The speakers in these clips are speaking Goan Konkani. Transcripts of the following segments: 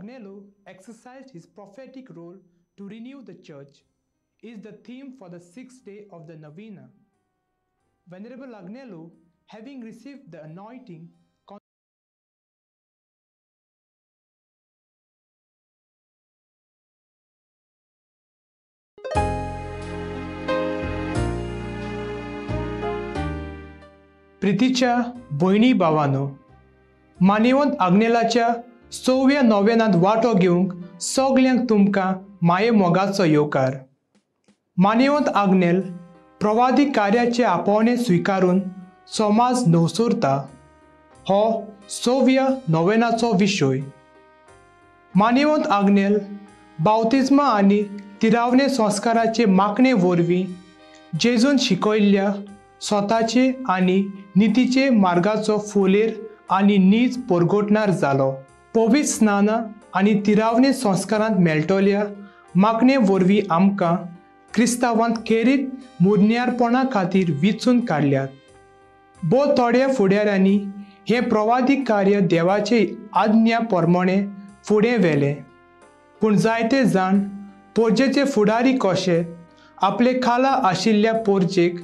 Agnelo exercised his prophetic role to renew the church is the theme for the sixth day of the novena. Venerable Agnelo, having received the anointing, प्रितीच्या भयणी भावानो, मानेवंत आग्नेलाच्या सव्या नोवेनांत वांटो घेवंक सगल्यांक तुमकां माये मोगाचो येवकार. मानेवंत आग्नेल प्रवादी कार्याचे आपोवणें स्विकारून समाज नवसुरता हो सव्या नोवेनाचो विशय. मानेवंत आग्नेल बावतिज्मा आनी तिरावणे संस्काराचे मागणे वरवीं जेजून शिकयल्ल्या स्वताचे आनी नितीचे मार्गाचो फुलेर आनी नीज परगटणार जालो. पवित्र स्नान आनी तिरावणे संस्कारांत मेळटल्या मागणे वरवीं आमकां क्रिस्तांवांत खेरीत मुरन्यारपणा खातीर विचून काडल्यात. भोव थोड्या फुडाऱ्यांनी हें प्रवादी कार्य देवाचे आज्ञा प्रमाणे फुडें व्हेलें, पूण जायते जाण पोरजेचे फुडारी कशे आपले खाला आशिल्ल्या पोरजेक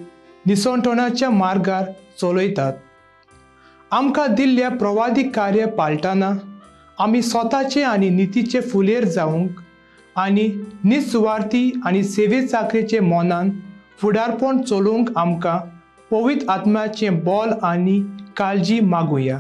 निसणटणाच्या मार्गार चलयतात. आमकां दिल्ल्या प्रवादी कार्य पाळटना आमी स्वताचे आनी नितीचे फुलेर जावंक आनी निसुवार्थी आनी सेवे चाकरेचे मनान फुडारपण चलोवंक आमकां पवित्र आत्म्याचें बल आनी काळजी मागुया.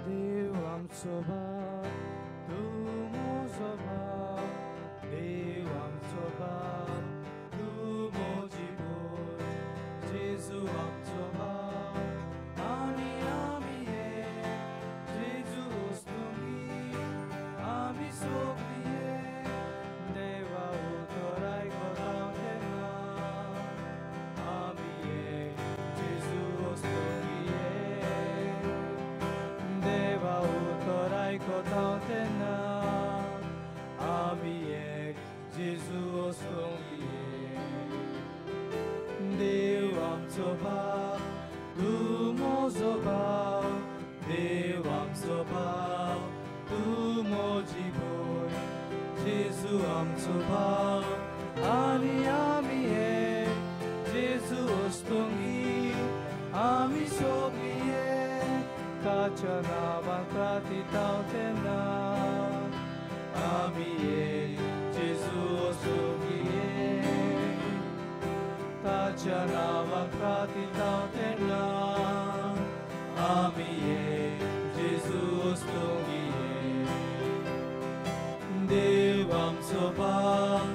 देव आमचो बाप, तूं म्हजो बाप, देव आमचो बाप, तूं म्हजी भयण, जेजू आमचो बाप आनी आमी एक, जेजू वस्तुंगी आमी सगळीं एक, देवा उतर आयकता तेन्ना आमी एक, जेजू वस्तुंगी एक, देवा उतर आयकता तेन्ना आमी एक, जेजू वस्तुंगी एक. देव आमचो बाप, तूं म्हजो बाप, देव आमचो बाप, तूं म्हजी भयण, जेजू आमचो बाप आनी आमी एक, जेजू वस्तुंगी आमी सगळीं एक, ताच्या नांवान प्रार्थीता तेन्ना आमी एक, जेजू वस्तुंगी एक, ताच्या नांवान प्रार्थीता तेन्ना आमी एक, जेजू वस्तुंगी एक. देव आमचो बाप,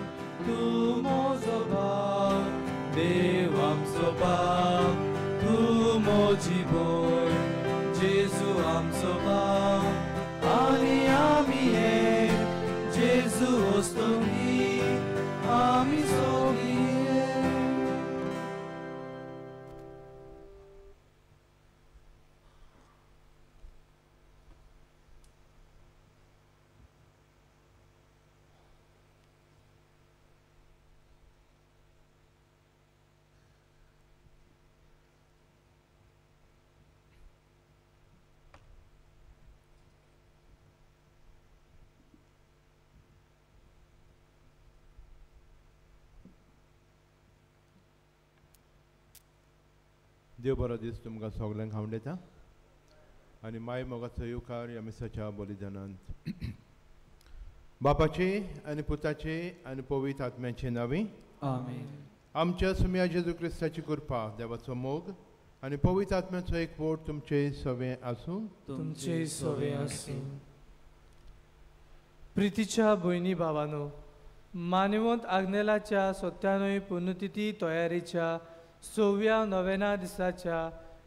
तूं म्हजो बाप, देव आमचो बाप, तूं म्हजी भयण, जेजू आमचो बाप आनी आमी एक, जेजू वस्तुंगी आमी सगळीं एक. देव बरो दीस तुमकां सगल्यांक हांव दिता आनी माय मोगाचो येवकार ह्या मिसाच्या बलिदानांत. बापाचे आनी पुताचे आनी पवित्र आत्म्याचे नांवी आमेन. आमच्या सुम्या जेजू क्रिस्ताची कृपा, देवाचो मोग आनी पवित्र आत्म्याचो एकवट तुमचे सवे आसूं. तुमचे सवे आसूं. प्रितीच्या भयणी भावानो, मानवंत आग्नेलाच्या 97 पुण्यतिथी तयारीच्या 6व्या नोवेना दिसाच्या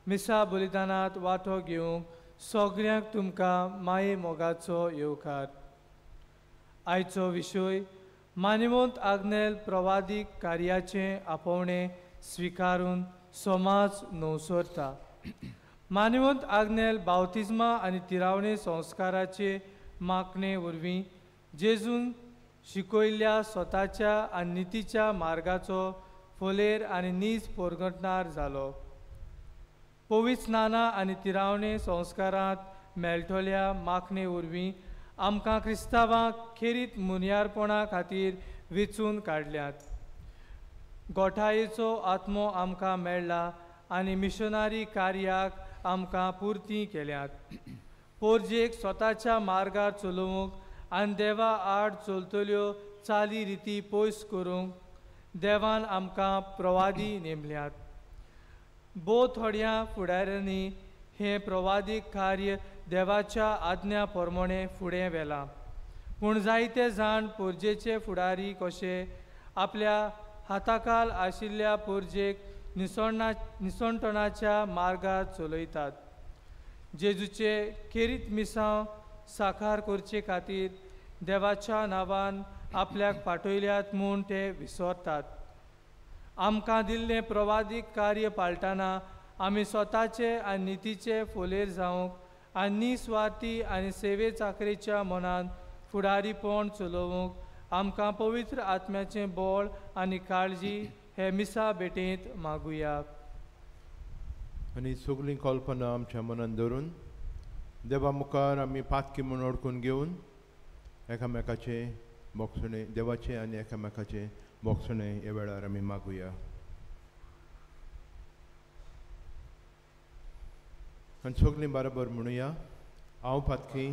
मिसा बलिदानांत वांटो घेवंक सगळ्यांक तुमकां माये मोगाचो येवकार. आयचो विशय मानवंत आग्नेल प्रवादीक कार्याचें आपोवणें स्विकारून समाज नवसरता. मानवंत आग्नेल बावतिज्मा आनी तिरावणे संस्काराचे मागणे वरवीं जेजून शिकयल्ल्या स्वताच्या आनी नितीच्या मार्गाचो फोलेर आनी नीज पोरगटणार जालो. पवित्र स्नाना आनी तिरावणे संस्कारांत मेळटल्या मागणे वरवीं आमकां क्रिस्तांवांक खेरीत मुनियारपणा खातीर वेंचून काडल्यात. गोठायेचो आत्मो आमकां मेळ्ळा आनी मिशनरी कार्याक आमकां पुर्ती केल्यात. पोरजेक स्वताच्या मार्गार चलोवंक आनी देवा आड चलतल्यो चाली रिती पयस करूंक देवान आमकां प्रवादी नेमल्यात. भोव थोड्या फुडाऱ्यांनी हें प्रवादीक कार्य देवाच्या आज्ञा प्रमाणें फुडें व्हेलां, पूण जायते जाण पोरजेचे फुडारी कशे आपल्या हाताखाल आशिल्ल्या पोरजेक निसणटणाच्या मार्गार चलयतात. जेजूचे खेरीत मिसांव साकार करचे खातीर देवाच्या नांवान आपल्याक पाठयल्यात म्हूण ते विसरतात. आमकां दिल्लें प्रवादीक कार्य पाळटना आमी स्वताचे आनी नितीचे फोलेर जावंक आनी निस्वार्थी आनी सेवे चाकरेच्या मनान फुडारीपण चलोवंक आमकां पवित्र आत्म्याचें बळ आनी काळजी हे मिसा भेटेंत मागुया. आनी सगळीं कल्पना आमच्या मनान धरून देवा मुखार आमी पातकी म्हूण ओळखून घेवन एकामेकाचे बोगसणे देवाचे आनी एकामेकाचे बोगसणे ह्या वेळार आमी मागुया. आनी सगळीं बरोबर म्हणुया, हांव पातकी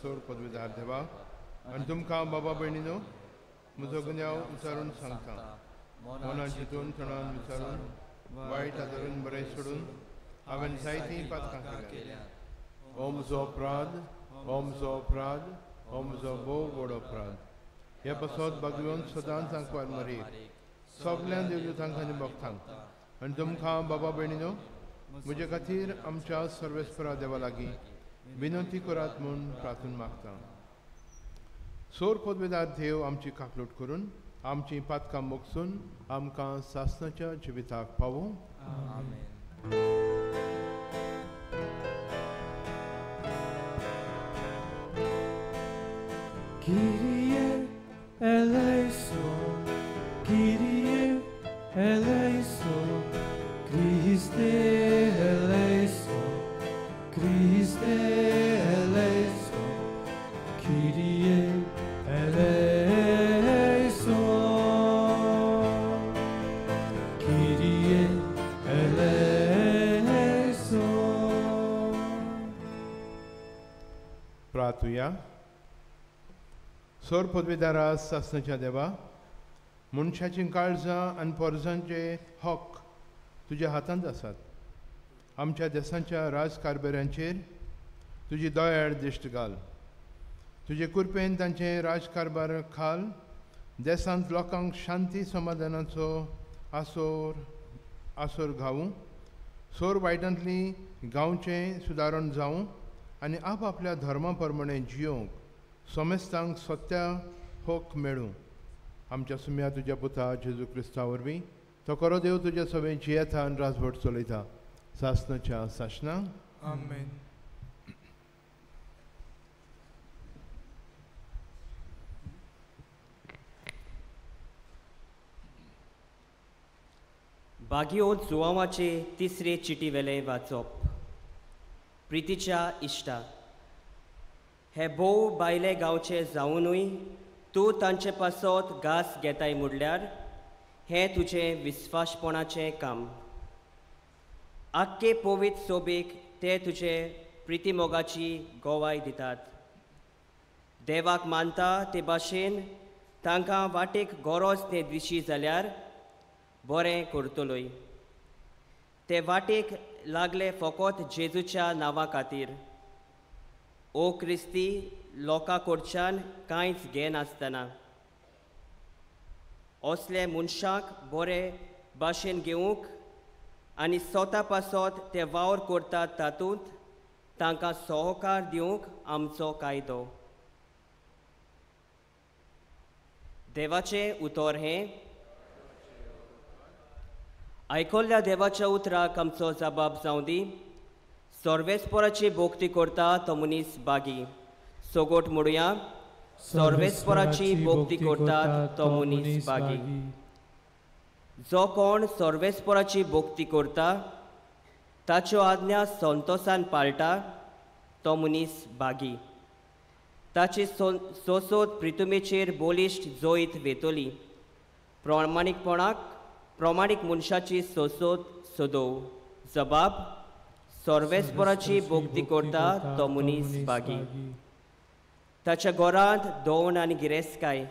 सोड पदवीदार देवा आनी तुमकां बाबा भयणीनो म्हजो गुन्यांव विचारून सांगता. मनान चिंतून तणान विचारून वायट आदरून बरें सोडून हांवें जायतीं पातकां केल्या. हो म्हजो अपराध, हो म्हजो अपराध, हो म्हजो भोव व्हड अपराध. हे पासत भागयोन सदांच आंकवार मरयेक, सगळ्यां देवदूतांक आनी भक्तांक आनी तुमकां बाबा भयणीनो म्हजे खातीर आमच्या सर्वेस्परा देवा लागीं विनंती करात म्हूण प्रार्थना मागता. सोर पदवेदार देव आमची काकलूट करून आमची पातकां मोगसून आमकां सासणाच्या जिविताक पावूं. आमेन. Kyrie eleison, Kyrie eleison, Christe eleison, Christe eleison, Kyrie eleison, Kyrie eleison. प्रार्थुया. सोर पदवेदारा सासणाच्या देवा, मनशाचीं काळजां आनी पोरजांचे हक तुज्या हातांत आसात. आमच्या देशांच्या राजकारभाऱ्यांचेर तुजी दयाळ दिश्ट घाल. तुजे कृपेन तांचे राजकारभार खाल देशांत लोकांक शांती समाधानाचो आसोर घावूं. सोर वायटांतली गांवचें सुदारण जावं आनी आपआपल्या धर्मा प्रमाणें जियोवंक समेस्तांक सत्या हक मेळूं. आमच्या सुम्या तुज्या पुता जेजू क्रिस्ता वरवीं तो खरो देव तुज्या सवें जियेता आनी राजवट चलयता सासणाच्या सासणा. आमेन. बागियो जुवांवाचे तिसरे चिटी वेलें वाचप. प्रितीच्या इश्टा, हे भोव बायले गांवचे जावनूय तूं तांचे पासत घास घेताय म्हणल्यार हें तुजें विस्वासपणाचें काम. आख्खे पवित्र सोबीक ते तुजे प्रितीमोगाची गवाय दितात. देवाक मानता ते भाशेन तांकां वाटेक गरज ते दिशी जाल्यार बरें करतलोय. ते वाटेक लागले फकत जेजूच्या नांवा खातीर. ओ क्रिस्ती लोकां कडच्यान कांयच घेनासतना असले मनशांक बरे भाशेन घेवंक आनी स्वता पासत ते वावर करतात तातूंत तांकां सहकार दिवंक आमचो कायदो. देवाचें उतर हें. आयकल्ल्या देवाच्या उतराक आमचो जबाब जावं दी. सर्वेस्पराची भोक्ती करता तो मनीस बागी. सोगोट म्हणुया, सर्वेस्पराची भोक्ती करता तो मनीस बागी. जो कोण सर्वेस्पराची भोक्ती करता ताच्यो आज्ञा संतोसान पाळटा तो मनीस बागी. ताची सोसोत प्रितुमेचेर बलिश्ट जैत वेतली. प्रमाणीकपणाक प्रमाणीक मनशाची सोसोत सोदोव. जबाब, सर्वेस्पराची भोक्ती करता तो मनीस बागी. ताच्या घरांत दोन आनी गिरेस्तकाय.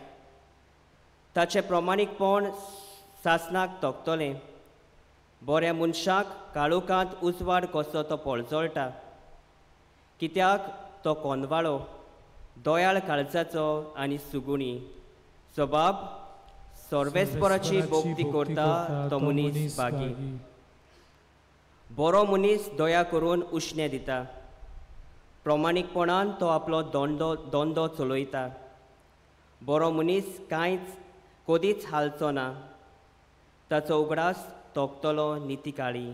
ताचें प्रमाणीकपण सासणाक तोखतलें. बऱ्या मनशाक काळोखांत उजवाड कसो तो पळजळटा. कित्याक तो कोनवाळो, दयाळ काळजाचो आनी सुगुणी. जबाब, सर्वेस्पराची भोक्ती करता तो मनीस बागी. बरो मनीस दया करून उश्णें दिता. प्रमाणीकपणान तो आपलो धंदो चलयता. बरो मनीस कांयच कदीच हालचो ना. ताचो उगडास तोखतलो नितीकाळी.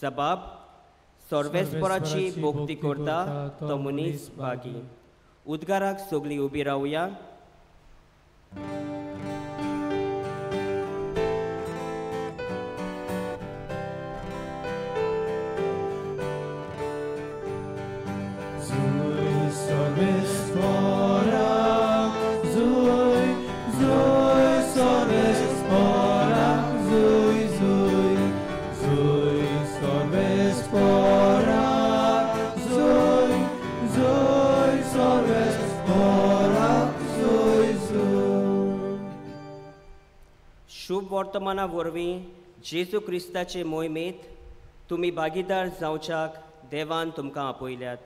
जबाब, सर्वेस्पराची भोक्ती करता तो मनीस बागी. उद्गाराक सगळीं उबी रावया. शुभ वर्तमाना वरवीं जेजू क्रिस्ताचे मोहिमेंत तुमी भागीदार जावच्याक देवान तुमकां आपयल्यात.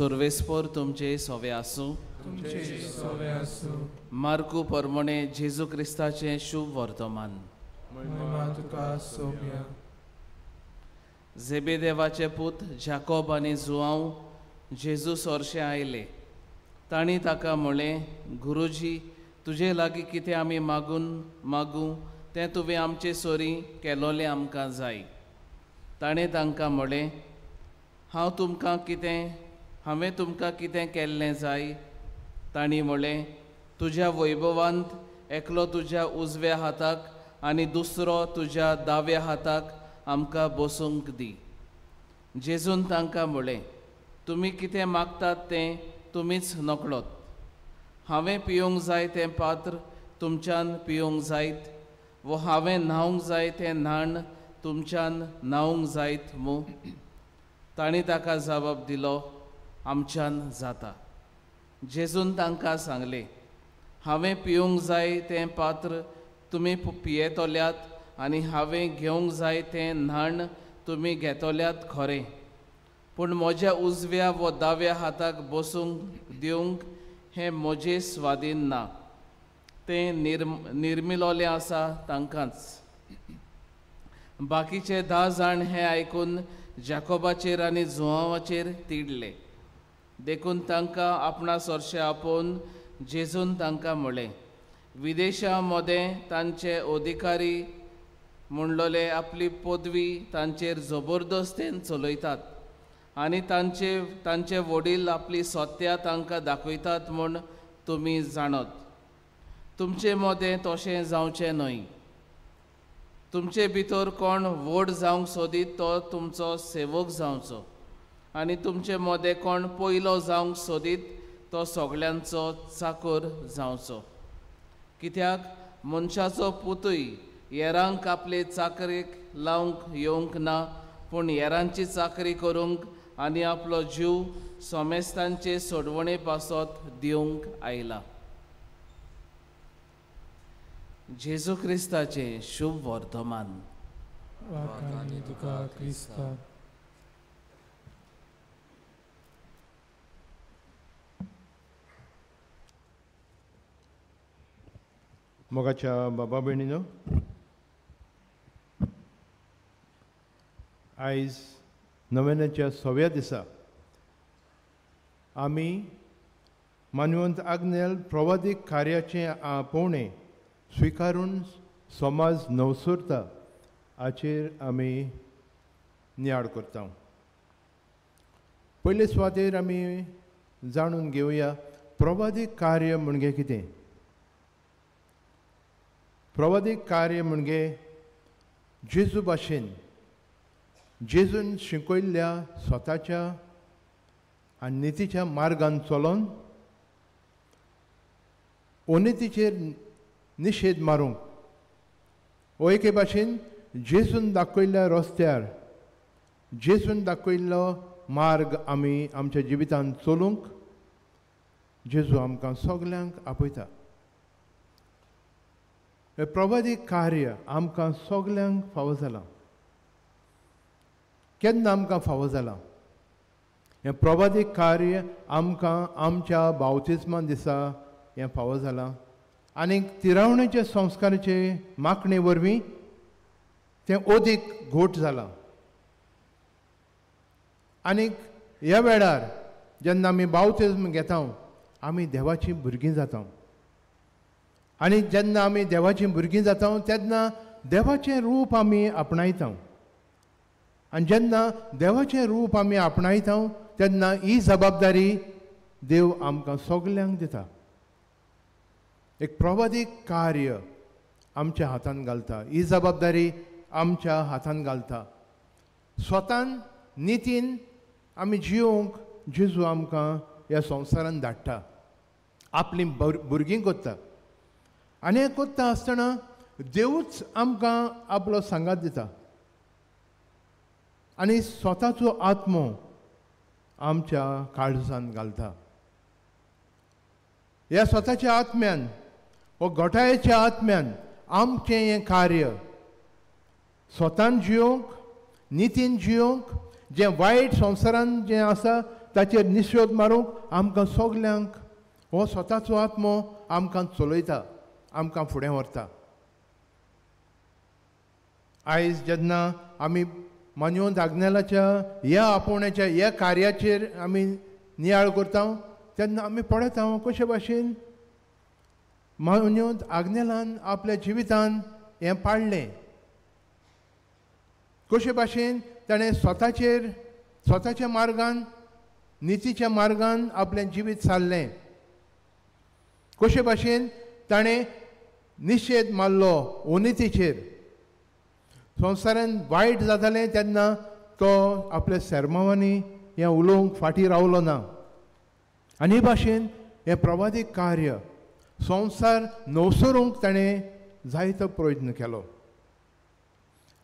सर्वेस्पोर तुमचे सोवे आसूं. मार्कू परमणे जेजू क्रिस्ताचें शुभ वर्तमान. जेबेदेवाचे पूत जाकोब आनी जुआंव जेजू सोरशे आयले. तांणी ताका म्हळें, गुरुजी, तुजे लागीं कितें आमी मागूं तें तुवें आमचे सोरी केलोलें आमकां जाय. ताणें तांकां म्हळें, हांवें तुमकां कितें केल्लें जाय? तांणी म्हळें, तुज्या वैभवांत एकलो तुज्या उजव्या हाताक आनी दुसरो तुज्या दाव्या हाताक आमकां बसूंक दी. जेजून तांकां म्हळें, तुमी कितें मागतात तें तुमीच नकळत. हांवें पिवंक जाय तें पात्र तुमच्यान पिवंक जायत वो हांवें न्हावंक जाय तें न्हाण तुमच्यान न्हावंक जायत मू? तांणी ताका जबाब दिलो, आमच्यान जाता. जेजून तांकां सांगलें, हांवें पिवंक जाय तें पात्र तुमी पियेतल्यात आनी हांवें घेवंक जाय तें न्हाण तुमी घेतल्यात खरें, पूण म्हज्या उजव्या वो दाव्या हाताक बसूंक दिवंक हें म्हजे स्वाधीन ना, तें निर्मिलोलें आसा तांकांच. बाकीचे 10 जाण हें आयकून जाकोबाचेर आनी जुआंवाचेर तिडले. देखून तांकां आपणा सोरशे आपोवन जेजून तांकां म्हळें, विदेशां मदें तांचे अधिकारी म्हणलोले आपली पदवी तांचेर जबरदस्तेन चलयतात आनी तांचे वडील आपली सत्या तांकां दाखयतात म्हूण तुमी जाणत. तुमचे मदें तशें जावचें न्हय. तुमचे भितर कोण व्हड जावंक सोदीत तो तुमचो सेवक जावचो आनी तुमचे मदें कोण पयलो जावंक सोदीत तो सगळ्यांचो चाकर जावचो. कित्याक मनशाचो पुतूय येरांक आपले चाकरेक लावंक येवंक ना, पूण येरांची चाकरी करूंक आनी आपलो जीव समेस्तांचे सोडवणे पासत दिवंक आयला. जेजू क्रिस्ताचें शुभ वर्तमान. तुका क्रिस्ता. मोगाच्या बाबा भयणीनो, आयज नव्याच्या सव्या दिसा आमी मानवंत आग्नेल प्रवादीक कार्याचें पोवणें स्विकारून समाज नवसुरता हाचेर आमी नियाळ करता. पयले सुवातेर आमी जाणून घेवया प्रवादीक कार्य म्हणजे कितें. प्रवादीक कार्य म्हणजे जेजू भाशेन जेजून शिकयल्ल्या स्वताच्या आनी नितीच्या मार्गान चलोन अनितीचेर निशेध मारूंक वो एके भाशेन जेजून दाखयल्ल्या रस्त्यार जेजून दाखयल्लो मार्ग आमी आमच्या जिवितांत चलूंक जेजू आमकां सगल्यांक आपयता. हें प्रवादीक कार्य आमकां सगल्यांक फावो जालां. केन्ना आमकां फावो जालां हें प्रवादीक कार्य? आमकां आमच्या बावतिज्मा दिसा हें फावो जालां आनी तिरावणेच्या संस्काराचे मागणे वरवीं तें अदीक घोट जालां. आनीक ह्या वेळार जेन्ना आमी बावतिज्म घेता आमी देवाचीं भुरगीं जाता आनी जेन्ना आमी देवाचीं भुरगीं जाता तेन्ना देवाचें रूप आमी आपणायता आनी जेन्ना देवाचें रूप आमी आपणायता तेन्ना ही जबाबदारी देव आमकां सगल्यांक दिता. एक प्रवादीक कार्य आमच्या हातान घालता, ही जबाबदारी आमच्या हातान घालता. स्वतान नितीन आमी जियोंक जेजू आमकां ह्या संवसारान धाडटा, आपलीं भुरगीं करता आनी हें करता आसतना देवूच आमकां आपलो सांगात दिता आनी स्वताचो आत्मो आमच्या काळजान घालता. ह्या स्वताच्या आत्म्यान व घोटायेच्या आत्म्यान आमचें हें कार्य स्वतान जियोंक, नितीन जियोंक, जें वायट संवसारान जें आसा ताचेर निशोध मारूंक आमकां सगल्यांक हो स्वताचो आत्मो आमकां चलयता, आमकां फुडें व्हरता. आयज जेन्ना आमी मान्योंत आग्नेलाच्या ह्या आपोवण्याच्या ह्या कार्याचेर आमी नियाळ करता तेन्ना आमी पळयता कशे भाशेन मान्योंत आग्नेलान आपल्या जिवितान हें पाळ्ळें, कशे भाशेन ताणें स्वताचेर स्वताच्या मार्गान, नितीच्या मार्गान आपलें जिवीत सारलें, कशे भाशेन ताणें निशेध मारलो अनितीचेर. संवसारान वायट जातालें तेन्ना तो आपल्या सेर्मावांनी हें उलोवंक फाटीं रावलो ना. आनी हे भाशेन हें प्रवादीक कार्य संवसार नवसरूंक ताणें जायतो प्रयत्न केलो.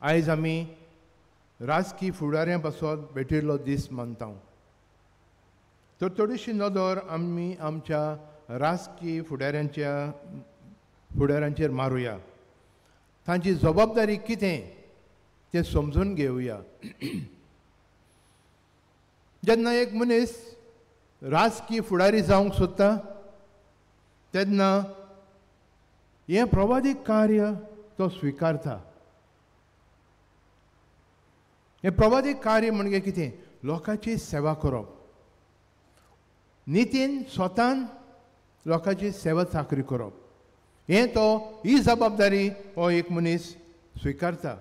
आयज आमी राजकी फुडाऱ्यां पासत भेटिल्लो दीस मानता, तर थोडीशी नदर आमी आमच्या राजकी फुडाऱ्यांचेर मारुया, तांची जबाबदारी कितें तें समजून घेवया. जेन्ना एक मनीस राजकी फुडारी जावंक सोदता तेन्ना हें प्रवादीक कार्य तो स्विकारता. हें प्रवादीक कार्य म्हणजे कितें? लोकांची सेवा करप, नितीन स्वतान लोकांची सेवा चाकरी करप, हें तो ही जबाबदारी हो एक मनीस स्विकारता.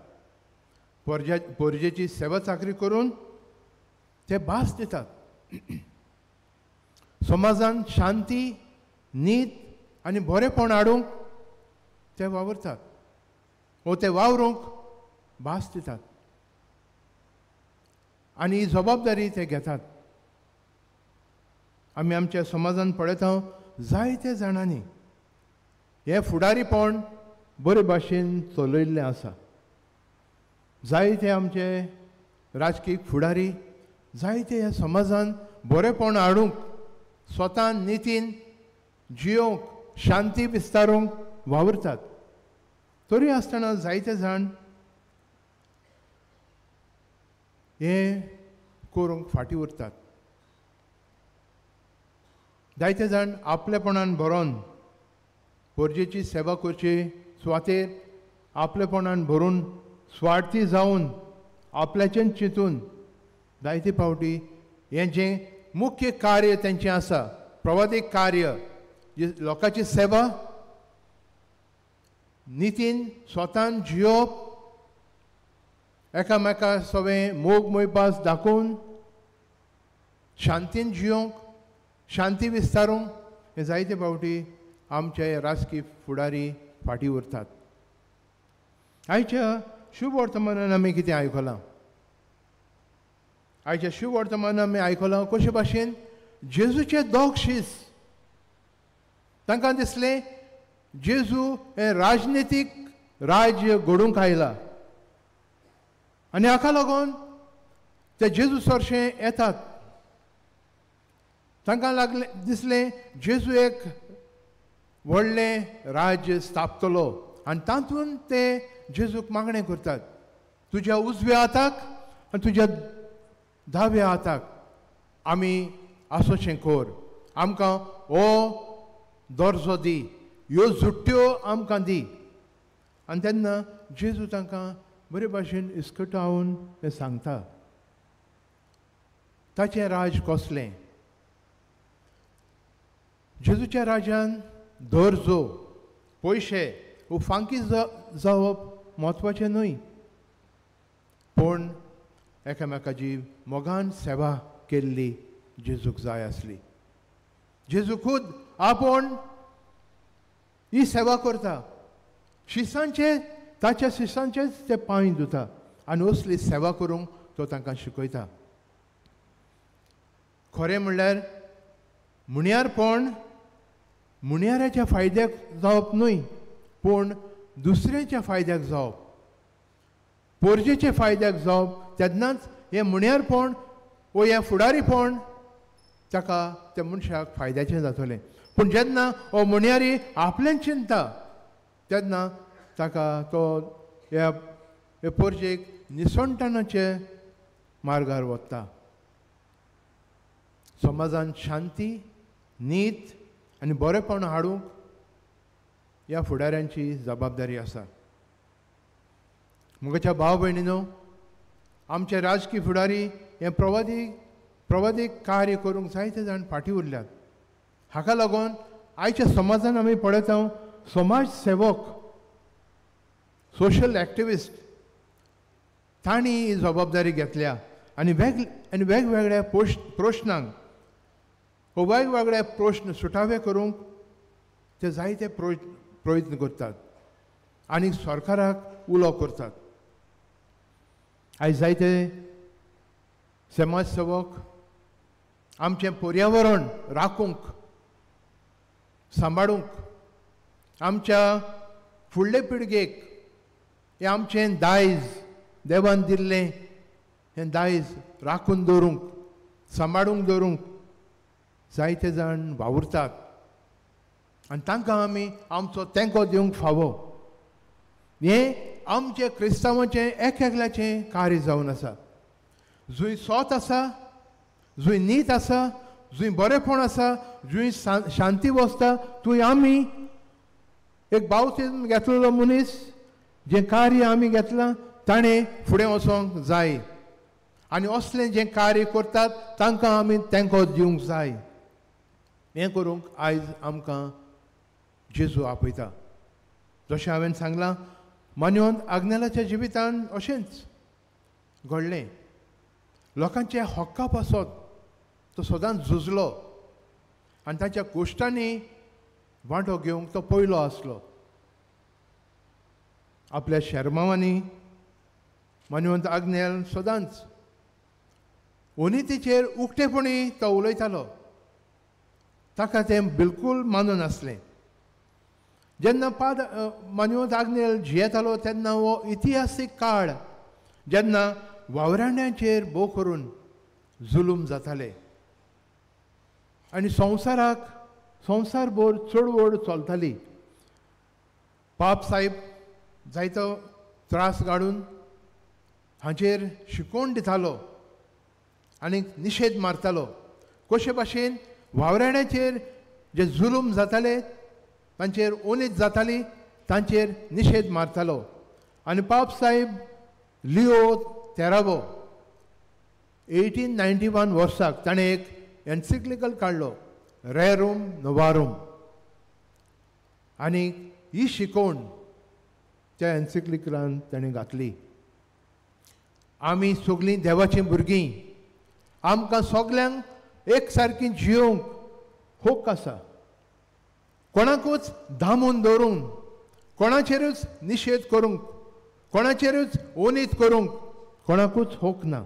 पोरजेची सेवा चाकरी करून ते भास दितात. समाजान शांती, नीत आनी बरेपण हाडूंक ते वावुरतात वो ते वावरूंक भास दितात आनी ही जबाबदारी ते घेतात. आमी आमच्या समाजान पळयता जायते जाणांनी हें फुडारीपण बरे भाशेन चलयल्लें आसा. जायते आमचे राजकीय फुडारी जायते ह्या समाजान बरेपण हाडूंक, स्वता नितीन जियोंक, शांती विस्तारूंक वावुरतात. तरी आसतना जायते जाण हें करूंक फाटीं उरतात. जायते जाण आपलेपणान भरोन पोरजेची सेवा करची सुवातेर आपलेपणान भरून स्वार्थी जावन आपल्याचें चिंतून जायते फावटी हें जें मुख्य कार्य तेंचें आसा, प्रवादीक कार्य, लोकांची सेवा, नितीन स्वतान जियोवप, एकामेका सगळें मोग मोयपास दाखोवन शांतीन जियोवंक, शांती विस्तारूंक हे जायते फावटी आमचे राजकी फुडारी फाटीं उरतात. आयच्या शुभ वर्तमानान आमी कितें आयकलां? आयच्या शुभ वर्तमानान आमी आयकलां कशे भाशेन जेजूचे दोग शीस, तांकां दिसलें जेजू हें राजनितीक राज्य घडूंक आयला आनी हाका लागून ते जेजू सरशें येतात. तांकां लागलें दिसलें जेजू एक व्हडलें राज्य स्थापतलो आनी तातूंत ते जेजूक मागणें करतात, तुज्या उजव्या हाताक आनी तुज्या दाव्या हाताक आमी आसोचें कर, आमकां हो दर्जो दी, ह्यो जुट्ट्यो आमकां दी. आनी तेन्ना जेजू तांकां बरे भाशेन इस्कटावन तें सांगता ताचें राज कसलें. जेजूच्या राज्यान दर्जो, पयशे वो फांकी जावप म्हत्वाचें न्हय, पूण एकामेकाची मोगान सेवा केल्ली जेजूक जाय आसली. जेजू खूद आपूण ही सेवा करता, शिसांचे ताच्या शिसांचेच ते पांय धुता आनी असली सेवा करूंक तो तांकां शिकयता. खरें म्हणल्यार मुण्यारपण मुण्याराच्या फायद्याक जावप न्हय, पूण दुसऱ्याच्या फायद्याक जावप, पोरजेच्या फायद्याक जावप, तेन्नाच हें मुण्यारपण वो हें फुडारीपण ताका त्या मनशाक फायद्याचें जातलें. पूण जेन्ना हो मुण्यारी आपल्यान चिंता तेन्ना ताका तो ह्या पोरजेक निसणटणाचे मार्गार वता. समाजान शांती, नीत आनी बरेपण हाडूंक ह्या फुडाऱ्यांची जबाबदारी आसा. म्हज्या भाव भयणीनो, आमचे राजकीय फुडारी हे प्रवादीक कार्य करूंक जायते जाण फाटीं उरल्यात. हाका लागून आयच्या समाजान आमी पळयता समाज सेवक, सोशल एक्टिविस्ट तांणी ही जबाबदारी घेतल्या आनी वेगवेगळ्या प्रश्नांक हो वेगवेगळे प्रश्न सुटावे करूंक ते जायते प्रयत्न करतात आनी सरकाराक उलो करतात. आयज जायते समाज सेवक आमचें पर्यावरण राखूंक, सांबाळूंक, आमच्या फुडले पिळगेक हें आमचें दायज देवान दिल्लें हें दायज राखून दवरूंक, सांबाळूंक दवरूंक जायते जाण वावुरतात आनी तांकां आमी आमचो तेंको दिवंक फावो. हें आमचें क्रिस्तांवाचें एक एकल्याचें कार्य जावन आसा. जंय सोत आसा, जंय नीत आसा, जंय बरेपण आसा, जंय शांती वसता, थंय आमी एक बावतीन घेतलेलो मनीस जें कार्य आमी घेतलां ताणें फुडें वचोंक जाय आनी असलें जें कार्य करतात तांकां आमी तेंको दिवंक जाय. हें करूंक आयज आमकां जेजू आपयता. जशें हांवें सांगलां, मान्योन आग्नेलाच्या जिवितान अशेंच घडलें. लोकांच्या हक्का पासत तो सदांच झुजलो आनी ताच्या कोश्टांनी वांटो घेवंक तो पयलो आसलो. आपल्या शेरमावांनी मान्यवंत आग्नेल सदांच अनितीचेर उक्तेपणी तो उलयतालो. ताका तें बिलकूल मानून आसलें. जेन्ना मान्यवंत आग्नेल जियेतालो तेन्ना हो इतिहासीक काळ जेन्ना वावराड्यांचेर भोव करून जुलूम जाताले आनी संवसाराक संवसारभर चळवळ चलताली. पाप साहेब जायतो त्रास काडून हाचेर शिकोवन दितालो आनी निशेध मारतालो. कशे भाशेन वावराड्यांचेर जे जुलूम जाताले, तांचेर ओनीत जाताली, तांचेर निशेध मारतालो. आनी पाप साहेब लिओ तेरावो 1891 वर्साक ताणें एक एन्सिक्लिकल काडलो, रेरूम नोवारूम, आनी ही शिकोवण त्या एन्सिक्लिकलान ताणें घातली. आमी सगळीं देवाचीं भुरगीं, आमकां सगल्यांक एक सारकी जियोवंक हक्क आसा. कोणाकूच दामून दवरूंक, कोणाचेरूच निशेध करूंक, कोणाचेरूच ओनीत करूंक कोणाकूच हक्क ना.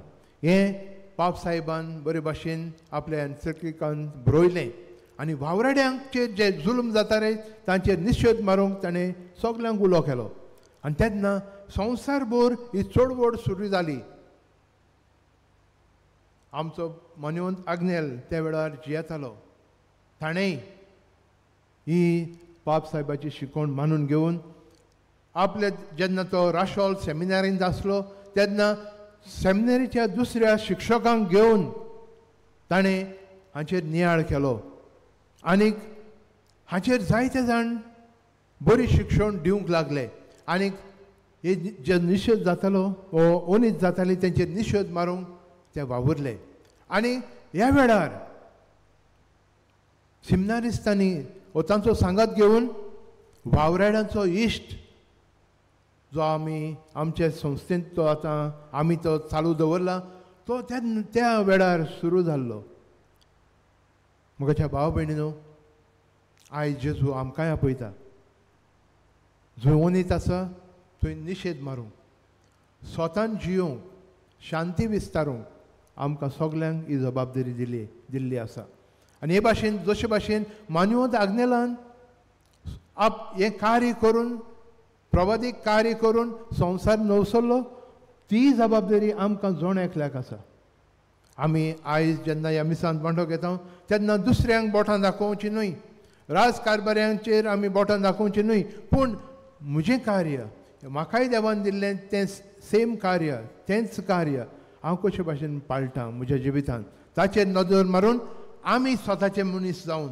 हें पाप साहेबान बरे भाशेन आपल्या एन्सिक्लिकान बरयलें आनी वावराड्यांचेर जे जुलूम जाताले तांचेर निशेध मारूंक ताणें सगल्यांक उलो केलो. आनी तेन्ना संवसारभर ही चळवळ सुरू जाली. आमचो मान्यवंत आग्नेल त्या वेळार जियेतालो. ताणें ही पाप साहेबाची शिकवण मानून घेवन आपले जेन्ना तो राशोल सेमिनारींत आसलो तेन्ना सेमिनारीच्या दुसऱ्या शिक्षकांक घेवन ताणें हाचेर नियाळ केलो आनीक हाचेर जायते जाण बरी शिक्षण दिवंक लागले. आनीक हे जे निशेध जातालो वो ओनीत जाताली तेंचेर निशेध मारूंक ते वावुरले. आनी ह्या वेळार सिमनारिस्तांनी हो तांचो सांगात घेवन वावराड्यांचो इश्ट जो आमी आमचे संस्थेंत तो आतां आमी तो चालू दवरला तो त्या वेळार सुरू जाल्लो. म्हज्या भाव भयणीनो, आयज जेजू आमकांय आपयता. जंय ओनीत आसा थंय निशेध मारूंक, स्वतान जियोवंक, शांती विस्तारूंक आमकां सगल्यांक ही जबाबदारी दिल्ली आसा. आनी हे भाशेन जशे भाशेन मान्यवंत आग्नेलान आप हें कार्य करून, प्रवादीक कार्य करून संवसार नवसरलो, ती जबाबदारी आमकां जण एकल्याक आसा. आमी आयज जेन्ना ह्या मिसांत वांटो घेता तेन्ना दुसऱ्यांक बोटां दाखोवची न्हय, राजकारभाऱ्यांचेर आमी बोटां दाखोवची न्हय, पूण म्हजें कार्य म्हाकाय देवान दिल्लें तें सेम कार्य, तेंच कार्य हांव कशे भाशेन पाळटां म्हज्या जिवितांत, ताचेर नदर मारून आमी स्वताचे मनीस जावन,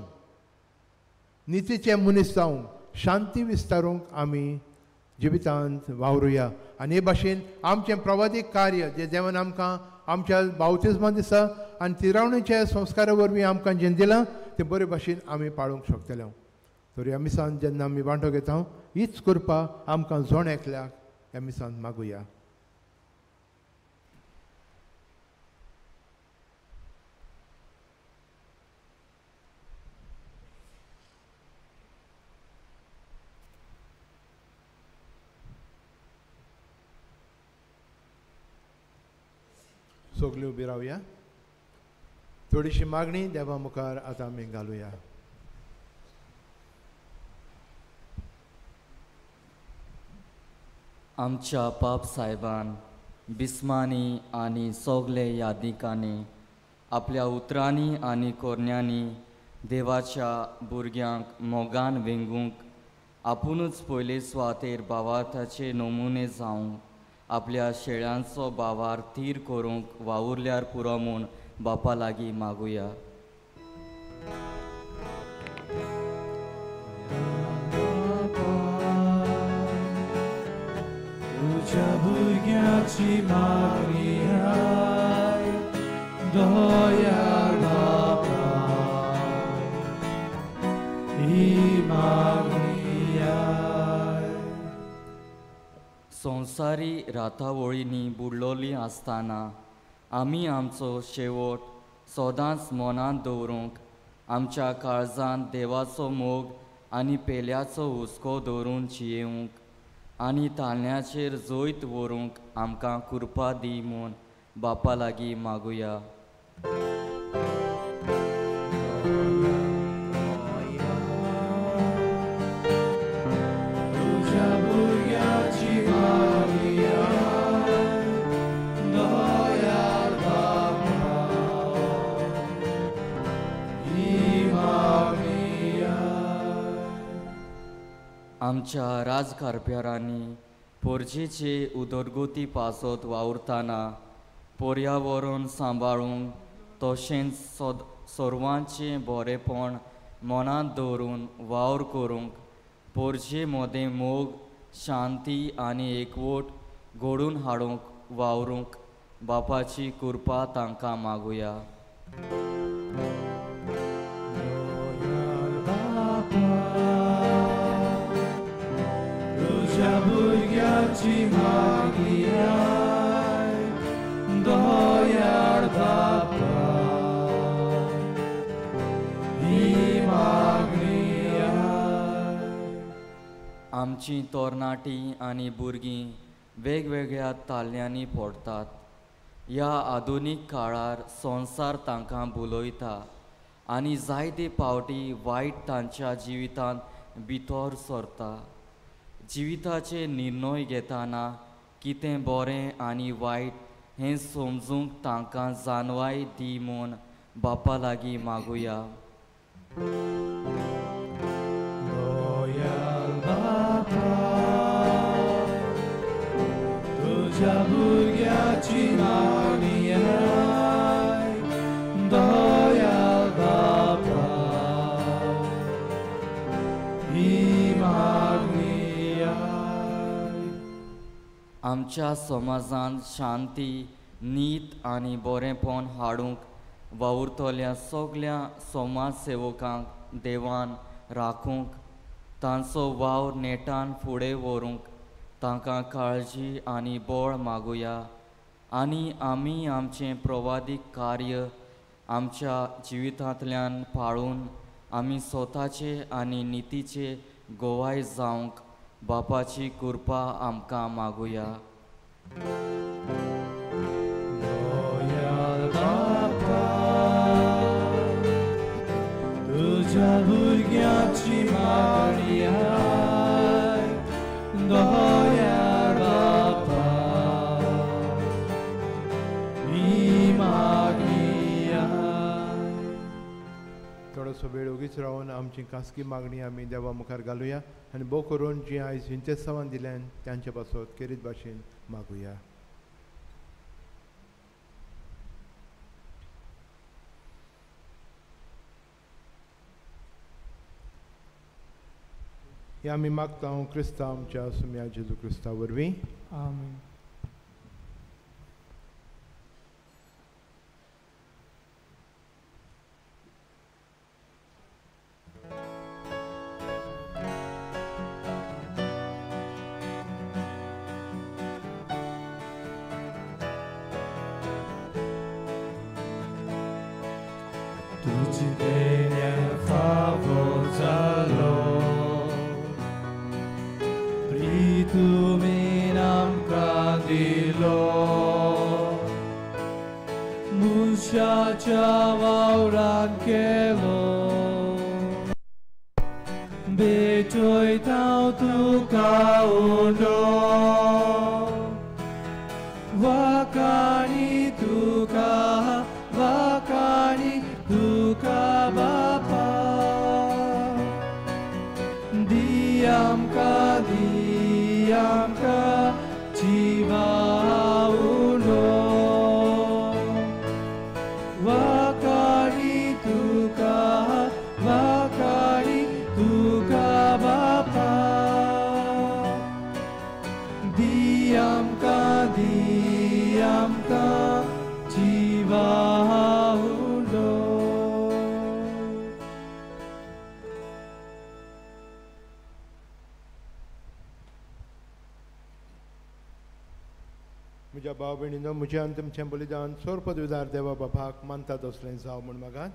नितीचे मनीस जावन शांती विस्तारूंक आमी जिवितांत वावरुया. आनी हे भाशेन आमचें प्रवादीक कार्य जें देवान आमकां आमच्या बावतिज्मा दिसा आनी तिरावणेच्या संस्कारा वरवीं आमकां जें दिलां तें बरे भाशेन आमी पाळूंक शकतले. तर ह्या मिसान जेन्ना आमी वांटो घेता हीच कृपा आमकां जण एकल्याक ह्या मिसान मागुया. सगळीं उबी रावया, थोडीशी मागणी देवा मुखार आतां आमी घालुया. आमच्या पाप साहेबान बिस्मानी आनी सगळे यादिकांनी आपल्या उतरांनी आनी कोरण्यांनी देवाच्या भुरग्यांक मोगान वेंगूंक आपुणूच पयले सुवातेर भावार्थाचे नमुने जावंक आपल्या शेळ्यांचो भावार थीर करूंक वावुरल्यार पुरो म्हूण बापा लागीं मागुया. तुज्या भुरग्याची मागणी आय दयाळ बापा, ही मागणी आय. संवसारी रातावळींनी बुडलोली आसतना आमी आमचो शेवट सदांच मनांत दवरूंक, आमच्या काळजांत देवाचो मोग आनी पेल्याचो हुस्को दवरून जियेवंक आनी ताळण्याचेर जैत व्हरूंक आमकां कृपा दी म्हूण बापा लागीं मागुया. आमच्या राजकारभारांनी पोरजेचे उदरगती पासत वावुरतना पर्यावरण सांबाळूंक तशेंच सर्वांचें बरेपण मनांत दवरून वावर करूंक पोरजे मदें मोग, शांती आनी एकवट घडोवन हाडूंक वावरूंक बापाची कृपा तांकां मागुया. भुरग्याची मागणी आय दयाळ बापा, ही मागणी आय. आमची तरणाटीं आनी भुरगीं वेगवेगळ्या ताल्यांनी पडटात. ह्या आधुनीक काळार संवसार तांकां भुलयता आनी जायते पावटी वायट तांच्या जिवितांत भितर सरता. जिविताचे निर्णय घेतना कितें बरें आनी वायट हें समजूंक तांकां जाणवाय दी म्हूण बापा लागीं मागुया. दयाळ बापा, तुज्या भुरग्याची मागणी आय दयाळ बापा, ही मागणी. आमच्या समाजांत शांती, नीत आनी बरेंपण हाडूंक वावुरतल्या सगल्या समाज सेवकांक देवान राखूंक, तांचो वावर नेटान फुडें व्हरूंक तांकां काळजी आनी बळ मागुया. आनी आमी आमचें प्रवादीक कार्य आमच्या जिवितांतल्यान पाळून आमी स्वताचे आनी नितीचे गोवाय जावंक बापाची कृपा आमकां मागुया. दयाळ बापा, तुज्या भुरग्याची मागणी थोडोसो वेळ ओगीच रावन आमची खासगी मागणी आमी देवा मुखार घालुया आनी भोव करून जी आयज इंतेसांवान दिल्यान तांचे पासत खेरीत भाशेन मागुया. हे आमी मागता क्रिस्तांव आमच्या सुम्या जेजू क्रिस्ता वरवीं. आमेन. म्हज्या भाव भयणीनो, म्हजें आनी तुमचें बलिदान सोर पदवीदार देवा बापाक मानता तसलें जावं म्हूण मागात.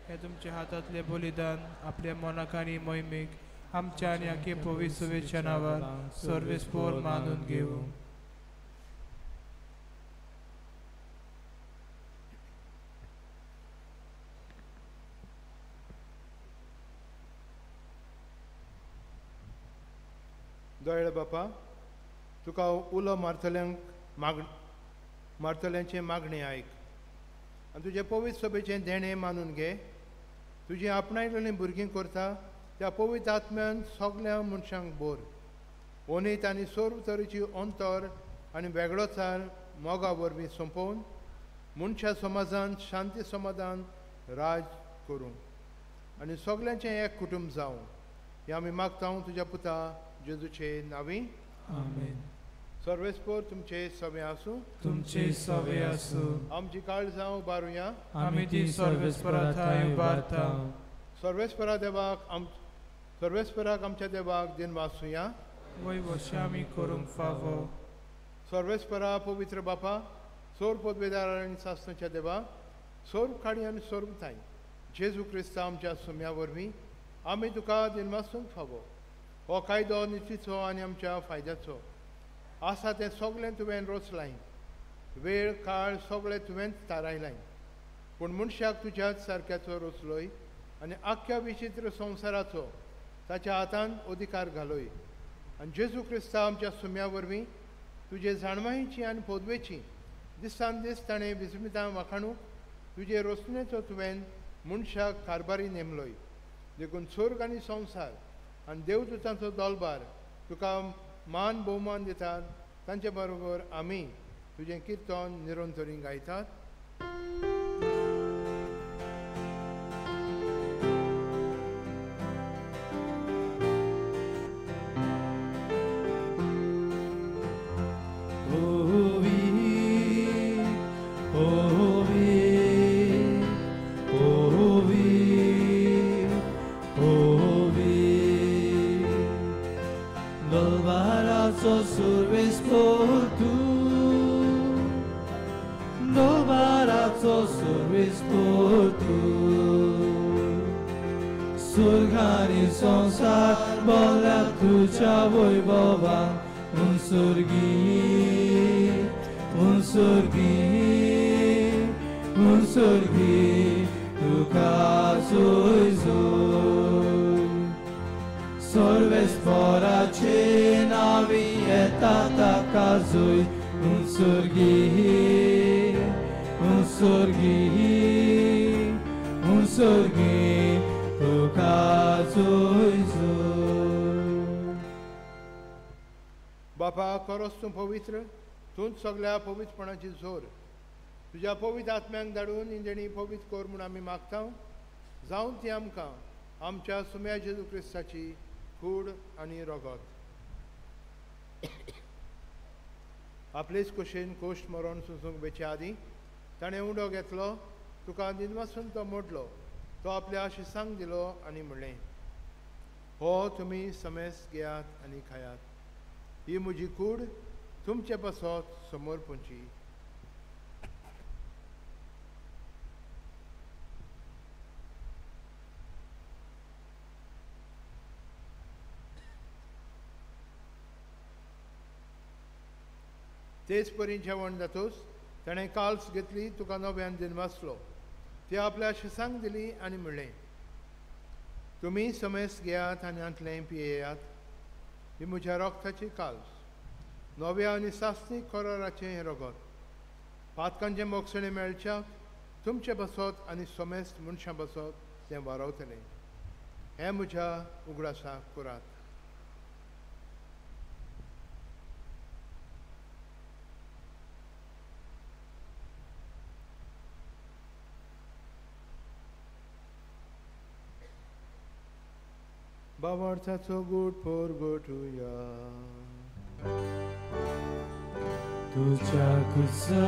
हे तुमच्या हातांतलें बलिदान आपल्या मनाक आनी मोहिमेक आमच्या आनी आखे पवित्र शुभेच्छा नांवान सर्वेस्पोर मानून घेवं. दयाळ बापा, तुका उलो मारतल्यांक मारतल्यांचें मागणें आयक आनी तुजें पवित्र सभेचें देणें मानून घे. तुजीं आपणायलेलीं भुरगीं करता त्या पवित्र आत्म्यान सगल्या मनशांक बोर ओनीत आनी सर्व तरेची अंतर आनी वेगळोचार मोगा वरवीं सोंपोवन मनशा समाजान शांती समाधान राज करूं आनी सगल्यांचें एक कुटुंब जावं. हें आमी मागता तुज्या पुता जेजूचे नांवी. आमेन. सर्वेस्पोर तुमचे सवे आसूं. तुमचे सवे आसूं. आमची काळजां उबारुया. आमी ती सर्वेस्परा थांय उबारता. सर्वेस्परा देवाक सर्वेस्पराक आमच्या देवाक दिनवासुया. वय वशे आमी करूंक फावो. सर्वेस्परा पवित्र बापा, सोर पदवेदार आनी सासणाच्या देवा, सोर काडी आनी सोर थांय जेजू क्रिस्ता आमच्या सुम्या वरवीं आमी तुका दिनवासूंक फावो. हो कायदो नितीचो आनी आमच्या फायद्याचो आसा तें सगळें तुवें रचलाय, वेळ काळ सगळें तुवेंच थारायलाय, पूण मनशाक तुज्याच सारक्याचो रचलोय आनी आख्ख्या विचित्र संवसाराचो ताच्या हातान अधिकार घालोय. आनी जेजू क्रिस्ता आमच्या सुम्या वरवीं तुजे जाणवायेची आनी पदवेची दिसान दीस ताणें विस्मितां वाखाणूक तुजे रचणेचो तुवें मनशाक कारभारी नेमलोय. देखून स्वर्ग आनी संवसार आनी देवदूतांचो दोलबार तुका मान भोवमान दितात, तांचे बरोबर आमी तुजें किर्तन निरंतरी गायतात. Unsurgi, जोय जोय. बापा खरोच तूं पवित्र, तूंच सगळ्या पवित्रपणाची जोर. तुज्या पवित्र आत्म्यांक धाडून इंजणी पवित्र कर म्हूण आमी मागता. जावं ती आमकां आमच्या सुम्या जेजू क्रिस्ताची कूड आनी रगत. आपलेच कुशीन कोश्ट मरण सुसूंक बेचे आदीं ताणें उंडो घेतलो, तुका दिनवासून तो मोडलो, तो आपल्या शिसांक दिलो आनी म्हणलें, हो तुमी समेस घेयात आनी खायात, ही म्हजी कूड तुमचे पासत समोर पुंची. तेच परी जेवण जातूच ताणें काल्स घेतली, तुका नव्यान दिनवासलो, ती आपल्या शिसांक दिली आनी म्हणलें, तुमी समेस घेयात आनी हांतलें पियेयात, ही म्हज्या रोगताची काल्स, नव्या आनी सासणीक कराराचें हें रगत, पातकांचें मोगसणें मेळच्याक तुमचे बसत आनी समेस्त मनशां बसत तें वारवतलें. हें म्हज्या उगडासाक करात. बाबार्थाचो गूट पोरगोटुया. तुझ्या कुसा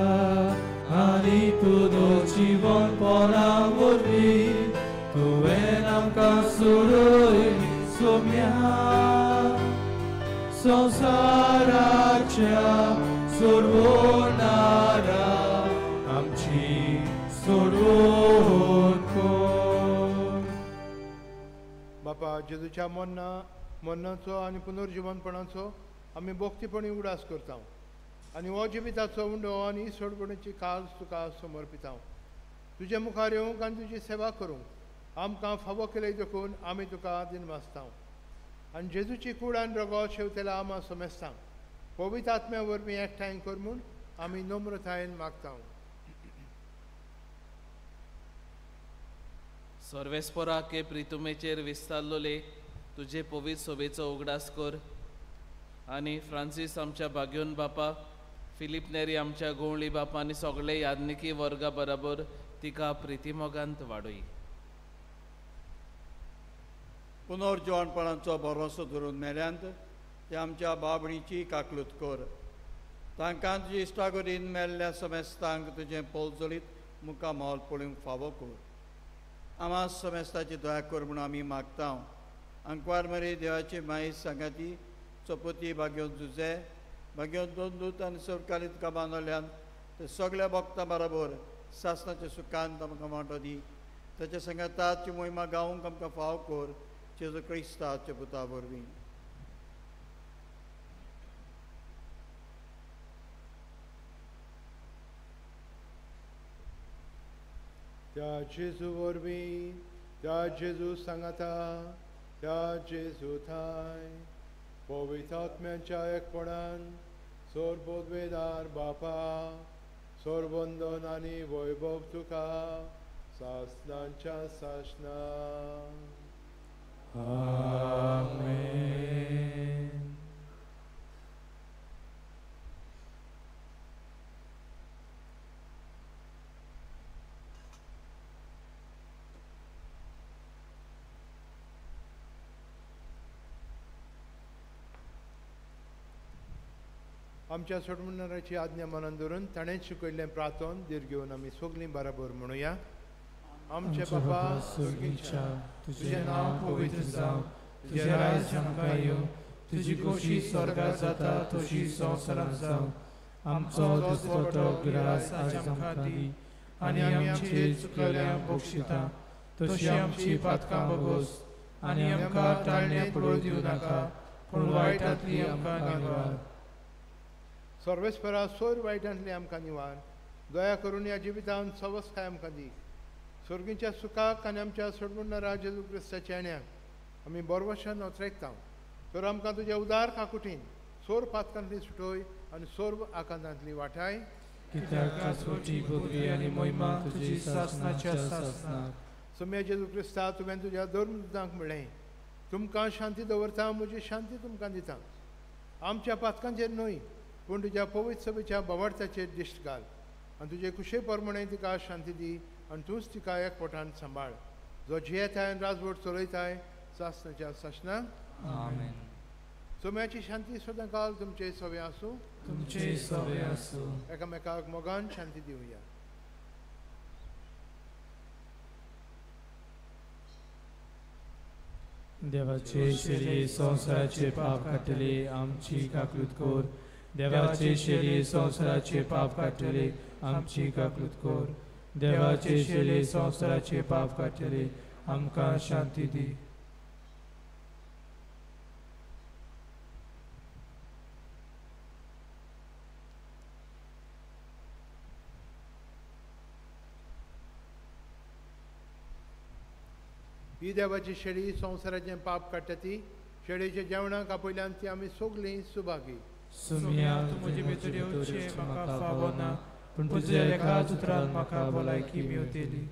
आनी तुजो जिवनपणा वरवीं तुवें आमकां सोडयली सोम्या, संवसाराच्या सोडवणारा आमची सोडवण कर. बापा जेजूच्या मरणाचो आनी पुनर्जिवनपणाचो आमी भक्तीपणी उगडास करता आनी हो जिविताचो उंडो आनी सोडवणेची काल्स तुका समर्पिता. तुजे मुखार येवंक आनी तुजी सेवा करूंक आमकां फावो केले देखून आमी तुका दिनवासता. आनी जेजूची कूड आनी रगत शेवतेल्या आमा समेस्तांक पवित्र आत्म्या वरवीं एकठांय कर म्हूण आमी नम्रतायेन मागता. सर्वेस्परा के प्रितुमेचेर विस्तारलोले तुजे पवित्र सोबेचो उगडास कर आनी फ्रांसीस आमच्या भाग्योन बापा, फिलीप नेरी आमच्या गोवळी बापा आनी सगळे याज्ञिकी वर्गा बराबर तिका प्रितिमोगांत वाडय. पुनर्जिवनपणाचो भरोसो धरून मेल्यांत ते आमच्या बाबणीची काकलूत कर. तांकां तुजी इश्टागोरीन मेल्ल्या समेस्तांक तुजें पोलजोलीत मुखार मोल पळोवंक फावो कर. आमा समेस्ताची दया कर म्हूण आमी मागता. आंकवार मरे देवाची माई सांगाती चपती भाग्योन जुजे भाग्योन दोन दूत आनी सरकारीत काबानोल्यान ते सगळ्या भक्तां बराबर सासणाच्या सुखान आमकां वांटो दी. ताच्या सांगाताची मोहिमा गावंक आमकां फाव कर, जेजू क्रिस्ताच्या पुता वरवीं. त्या जेजू वरवीं, त्या जेजू सांगाता, त्या जेजू थांय पवित्र आत्म्याच्या एकपणान सोरबोदवेदार बापा, सोरबंदन आनी वैभव तुका सासणाच्या सासणा. आमेन. आमच्या सोडवणाराची आज्ञा मनान धरून ताणें शिकयल्लें प्रार्थन धीर घेवन आमी सगळीं बराबर म्हणुया. आमचे बापा स्वर्गीच्या, तुजें नांव पवित्र जावं, तुजें राज्य आमकां येवं, तुजी खोशी स्वर्गार जाता तशी संवसारांत जावं. आमचो दिसपटो ग्रास आज आमकां दी आनी आमचे चुकलेल्यांक बक्षिता तशी आमची पातकां बगोस आनी आमकां टाळणे पडून दिवं नाका, पूण वायटांतली आमकां निवार. सर्वेस्परा सोर वायटांतली आमकां निवार. दया करून ह्या जिवितांत सवस्काय आमकां दी. स्वर्गीच्या सुखाक आनी आमच्या सोडवणारा जेजू क्रिस्ताच्या येण्याक आमी बरवशान ओतरेकता. तर आमकां तुज्या उदार काकुटीन सोर पातकांतली सुटोय आनी सोर आकांतांतली वाटाय. कित्याक कासवटी पदवी आनी मोहिमा तुजी सासणाच्या सासणाक. सोम्या जेजू क्रिस्ता, तुवें तुज्या धर्मदूतांक म्हणलें, तुमकां शांती दवरता, म्हजी शांती तुमकां दिता. आमच्या पातकांचेर न्हय पूण तुज्या पवित्र सभेच्या बोवार्थाचेर दिश्ट घाल आनी तुजे कुशे प्रमाणे तिका शांती दी आनी तूंच तिका एकपोटान सांबाळ, जो जियेताय आनी राजवट चलयताय सासणाच्या सासणाक. आमेन. सोम्याची शांती सदांकाल तुमचे सवे आसूं. तुमचे सवे आसूं. एकामेकाक मोगान शांती दिवया. देवाचे शेरी संवसाराचे पाप काडटले आमची काकलूत कर. देवाचे शेरी संवसाराचे पाप काडटले आमची काकलूत कर. देवाचे शेरी संवसाराचे पाप काडटले आमकां शांती दी. ही देवाची शेळी संवसाराचें पाप काडटा ती शेळीच्या जेवणाक आपयल्यान ती आमी सगळीं सुभागी. सुम्या, तूं म्हजे भितर येवचें म्हाका फावो ना, पूण तुज्या एकाच उतरान म्हाका भलायकी मेवतली.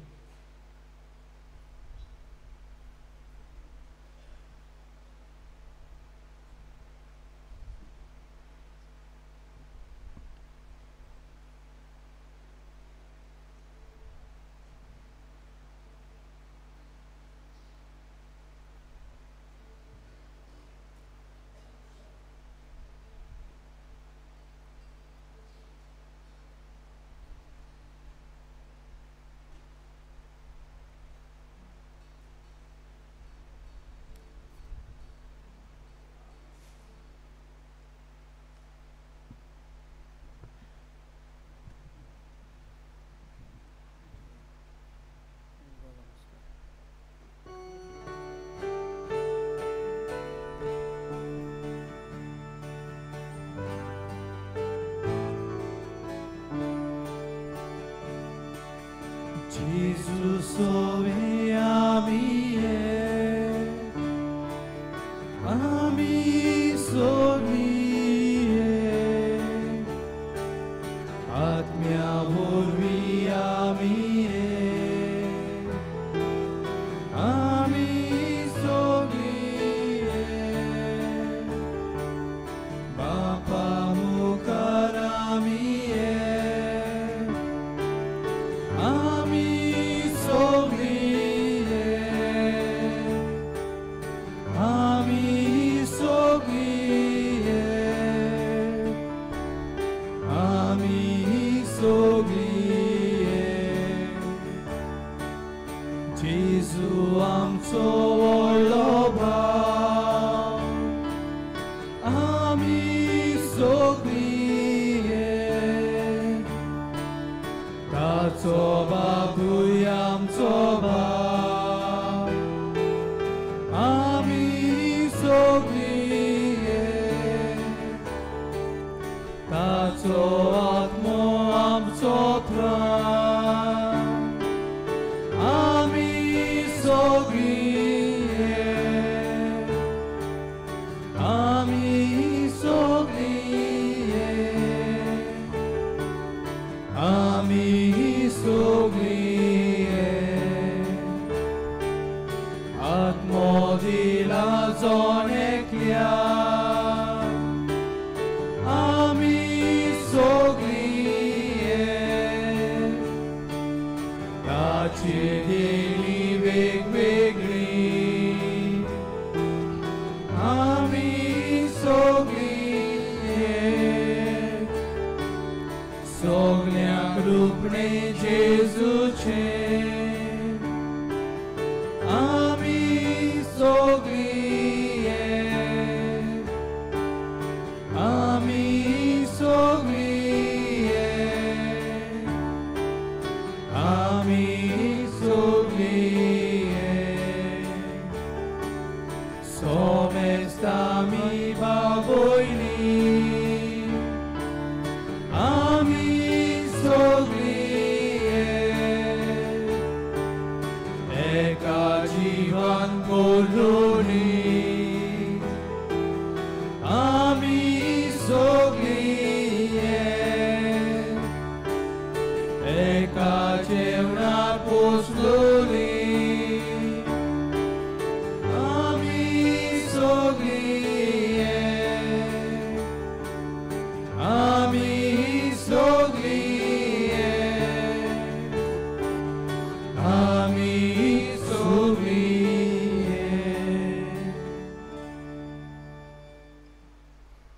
एका जेवणार पोचलोली.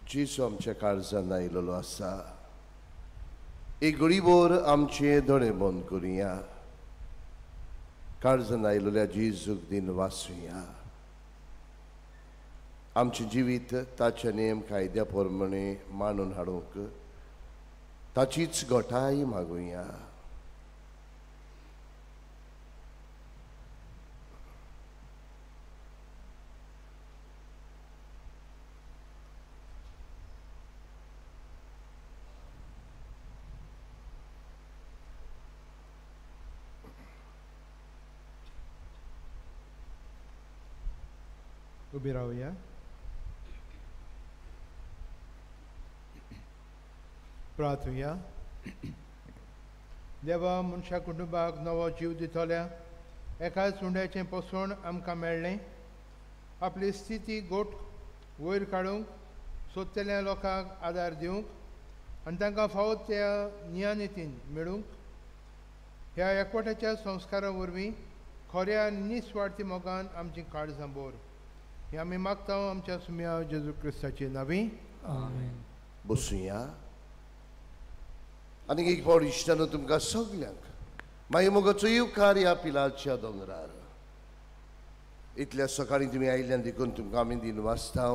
जेजू आमच्या काळजान आयिल्लो आसा. एक घडीभर आमचे दोळे बंद करुया, काळजान आयिल्ल्या जेजूक दिन वाचुया. आमचें जिवीत ताच्या नेम कायद्या प्रमाणे मांडून हाडूंक ताचीच घटाय मागुया. उबी रावया. प्रार्थुया. देवा, मनशा कुटुंबाक नवो जीव दितल्या एकाच उंड्याचें पोसवण आमकां मेळ्ळें. आपली स्थिती गोट वयर काडूंक सोदतल्या लोकांक आदार दिवंक आनी तांकां फावो त्या नियानितीन मेळूंक ह्या एकवटाच्या संस्कारा वरवीं खऱ्या आनी निस्वार्थी मोगान आमची काळजां बोर. हे आमी मागता आमच्या सुम्या जेजू क्रिस्ताचे नांवी. आमेन. बसुया. आनी एक फावट इश्टानो तुमकां सगल्यांक मागीर मोगाचो येवकार ह्या पिलाच्या दोंगरार. इतल्या सकाळीं तुमी आयिल्ल्यान देखून तुमकां आमी दिन वाचता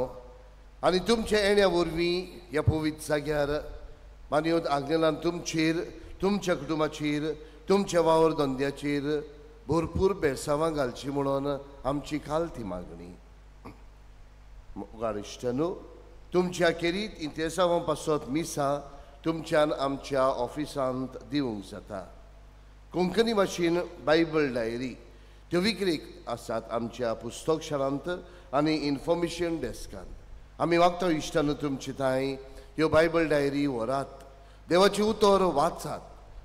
आनी तुमच्या येण्या वरवीं ह्या पवित्र जाग्यार मानवत आग्नेलान तुमचेर, तुमच्या कुटुंबाचेर, तुमच्या वावर धंद्याचेर भरपूर बेसावां घालची म्हणून आमची खालती मागणी. मोगाळ इश्टानो, तुमच्या खेरीत इंतेसांवां पासत मिसां तुमच्यान आमच्या ऑफिसांत दिवंक जाता. कोंकणी भाशेन बायबल डायरी त्यो विक्रेक आसात आमच्या पुस्तक शारांत आनी इन्फॉर्मेशन डेस्कांत. आमी मागता इश्टानो तुमचे थंय ह्यो बायबल डायरी व्हरात, देवाचें उतर वाचात.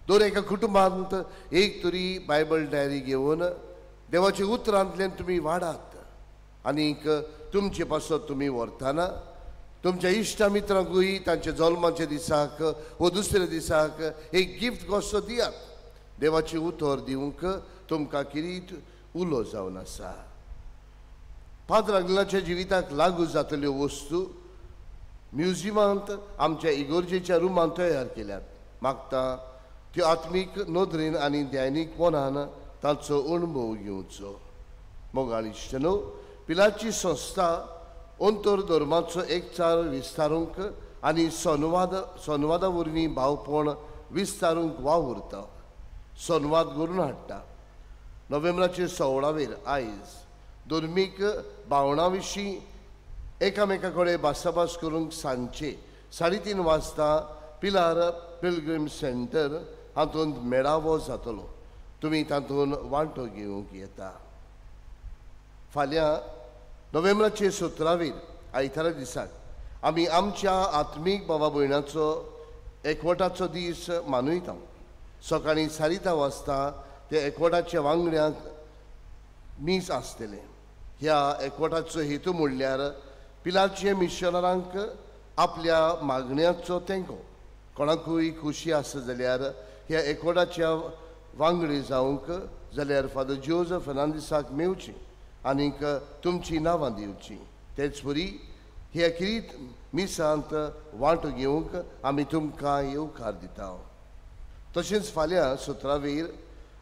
दर एका कुटुंबांत एक तरी बायबल डायरी घेवन देवाच्या उतरांतल्यान तुमी वाडात आनीक तुमचे पासत तुमी व्हरतना तुमच्या इश्टा मित्रांकूय तांच्या जल्माच्या दिसाक वो दुसऱ्या दिसाक एक गिफ्ट कसो दियात. देवाचें उतर दिवंक तुमकां किरीट उलो जावन आसा. पाद्र आग्नेलाच्या जिविताक लागू जातल्यो वस्तू म्युजियमांत आमच्या इगोर्जेच्या रुमांत तयार केल्यात. मागता त्यो आत्मीक नदरेन आनी दैनीक मनान तांचो अणभव घेवचो. मोगाळ इश्टानो, पिलाची संस्था अंतर धर्माचो एकचार विस्तारूंक आनी संवादा वरवीं भावपण विस्तारूंक वावुरता, संवाद करून हाडटा. नोव्हेंबराचे 16वेर आयज धर्मीक भावनां विशीं एकामेका कडेन भासाभास करूंक सांजचे 3:30 वाजता पिलार पिलग्रीम सेंटर हातूंत मेळावो जातलो. तुमी तातूंत वांटो घेवंक येता. फाल्यां नोव्हेंबराचे 17वेर आयतारा दिसाक आमी आमच्या आत्मीक बाबा भयणाचो एकवटाचो दीस मनयता. सकाळीं 10:30 वाजता त्या एकवटाच्या वांगड्यांक मीस आसतलें. ह्या एकवटाचो हेतू म्हणल्यार पिलाचे मिशनरांक आपल्या मागण्याचो तेंको. कोणाकूय खुशी आसा जाल्यार ह्या एकवटाच्या वांगडी जावंक जाल्यार फादर जोजफ फर्नांडीसाक मेवची आनीक तुमची नांवां दिवची. तेच परी ह्या किरीत मिसांत वांटो घेवंक आमी तुमकां येवकार दिता. तशेंच फाल्यां 17वेर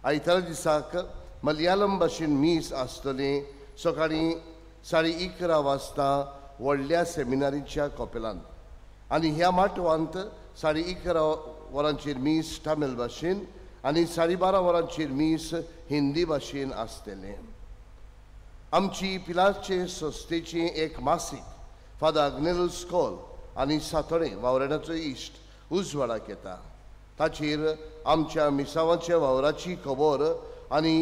आयतारा दिसाक मलयालम भाशेन मीस आसतलें सकाळीं 11:30 वाजता व्हडल्या सेमिनारीच्या कॉपेलांत आनी ह्या माटवांत 11:30 वरांचेर मीस तामील भाशेन आनी 12:30 वरांचेर मीस हिंदी भाशेन आसतलें. आमची पिलाचे संस्थेचें एक मासीक फादर आग्नेलूस कॉल आनी सातोडें वावराड्याचो इश्ट उजवाडाक येता. ताचेर आमच्या मिसावाच्या वावराची खबर आनी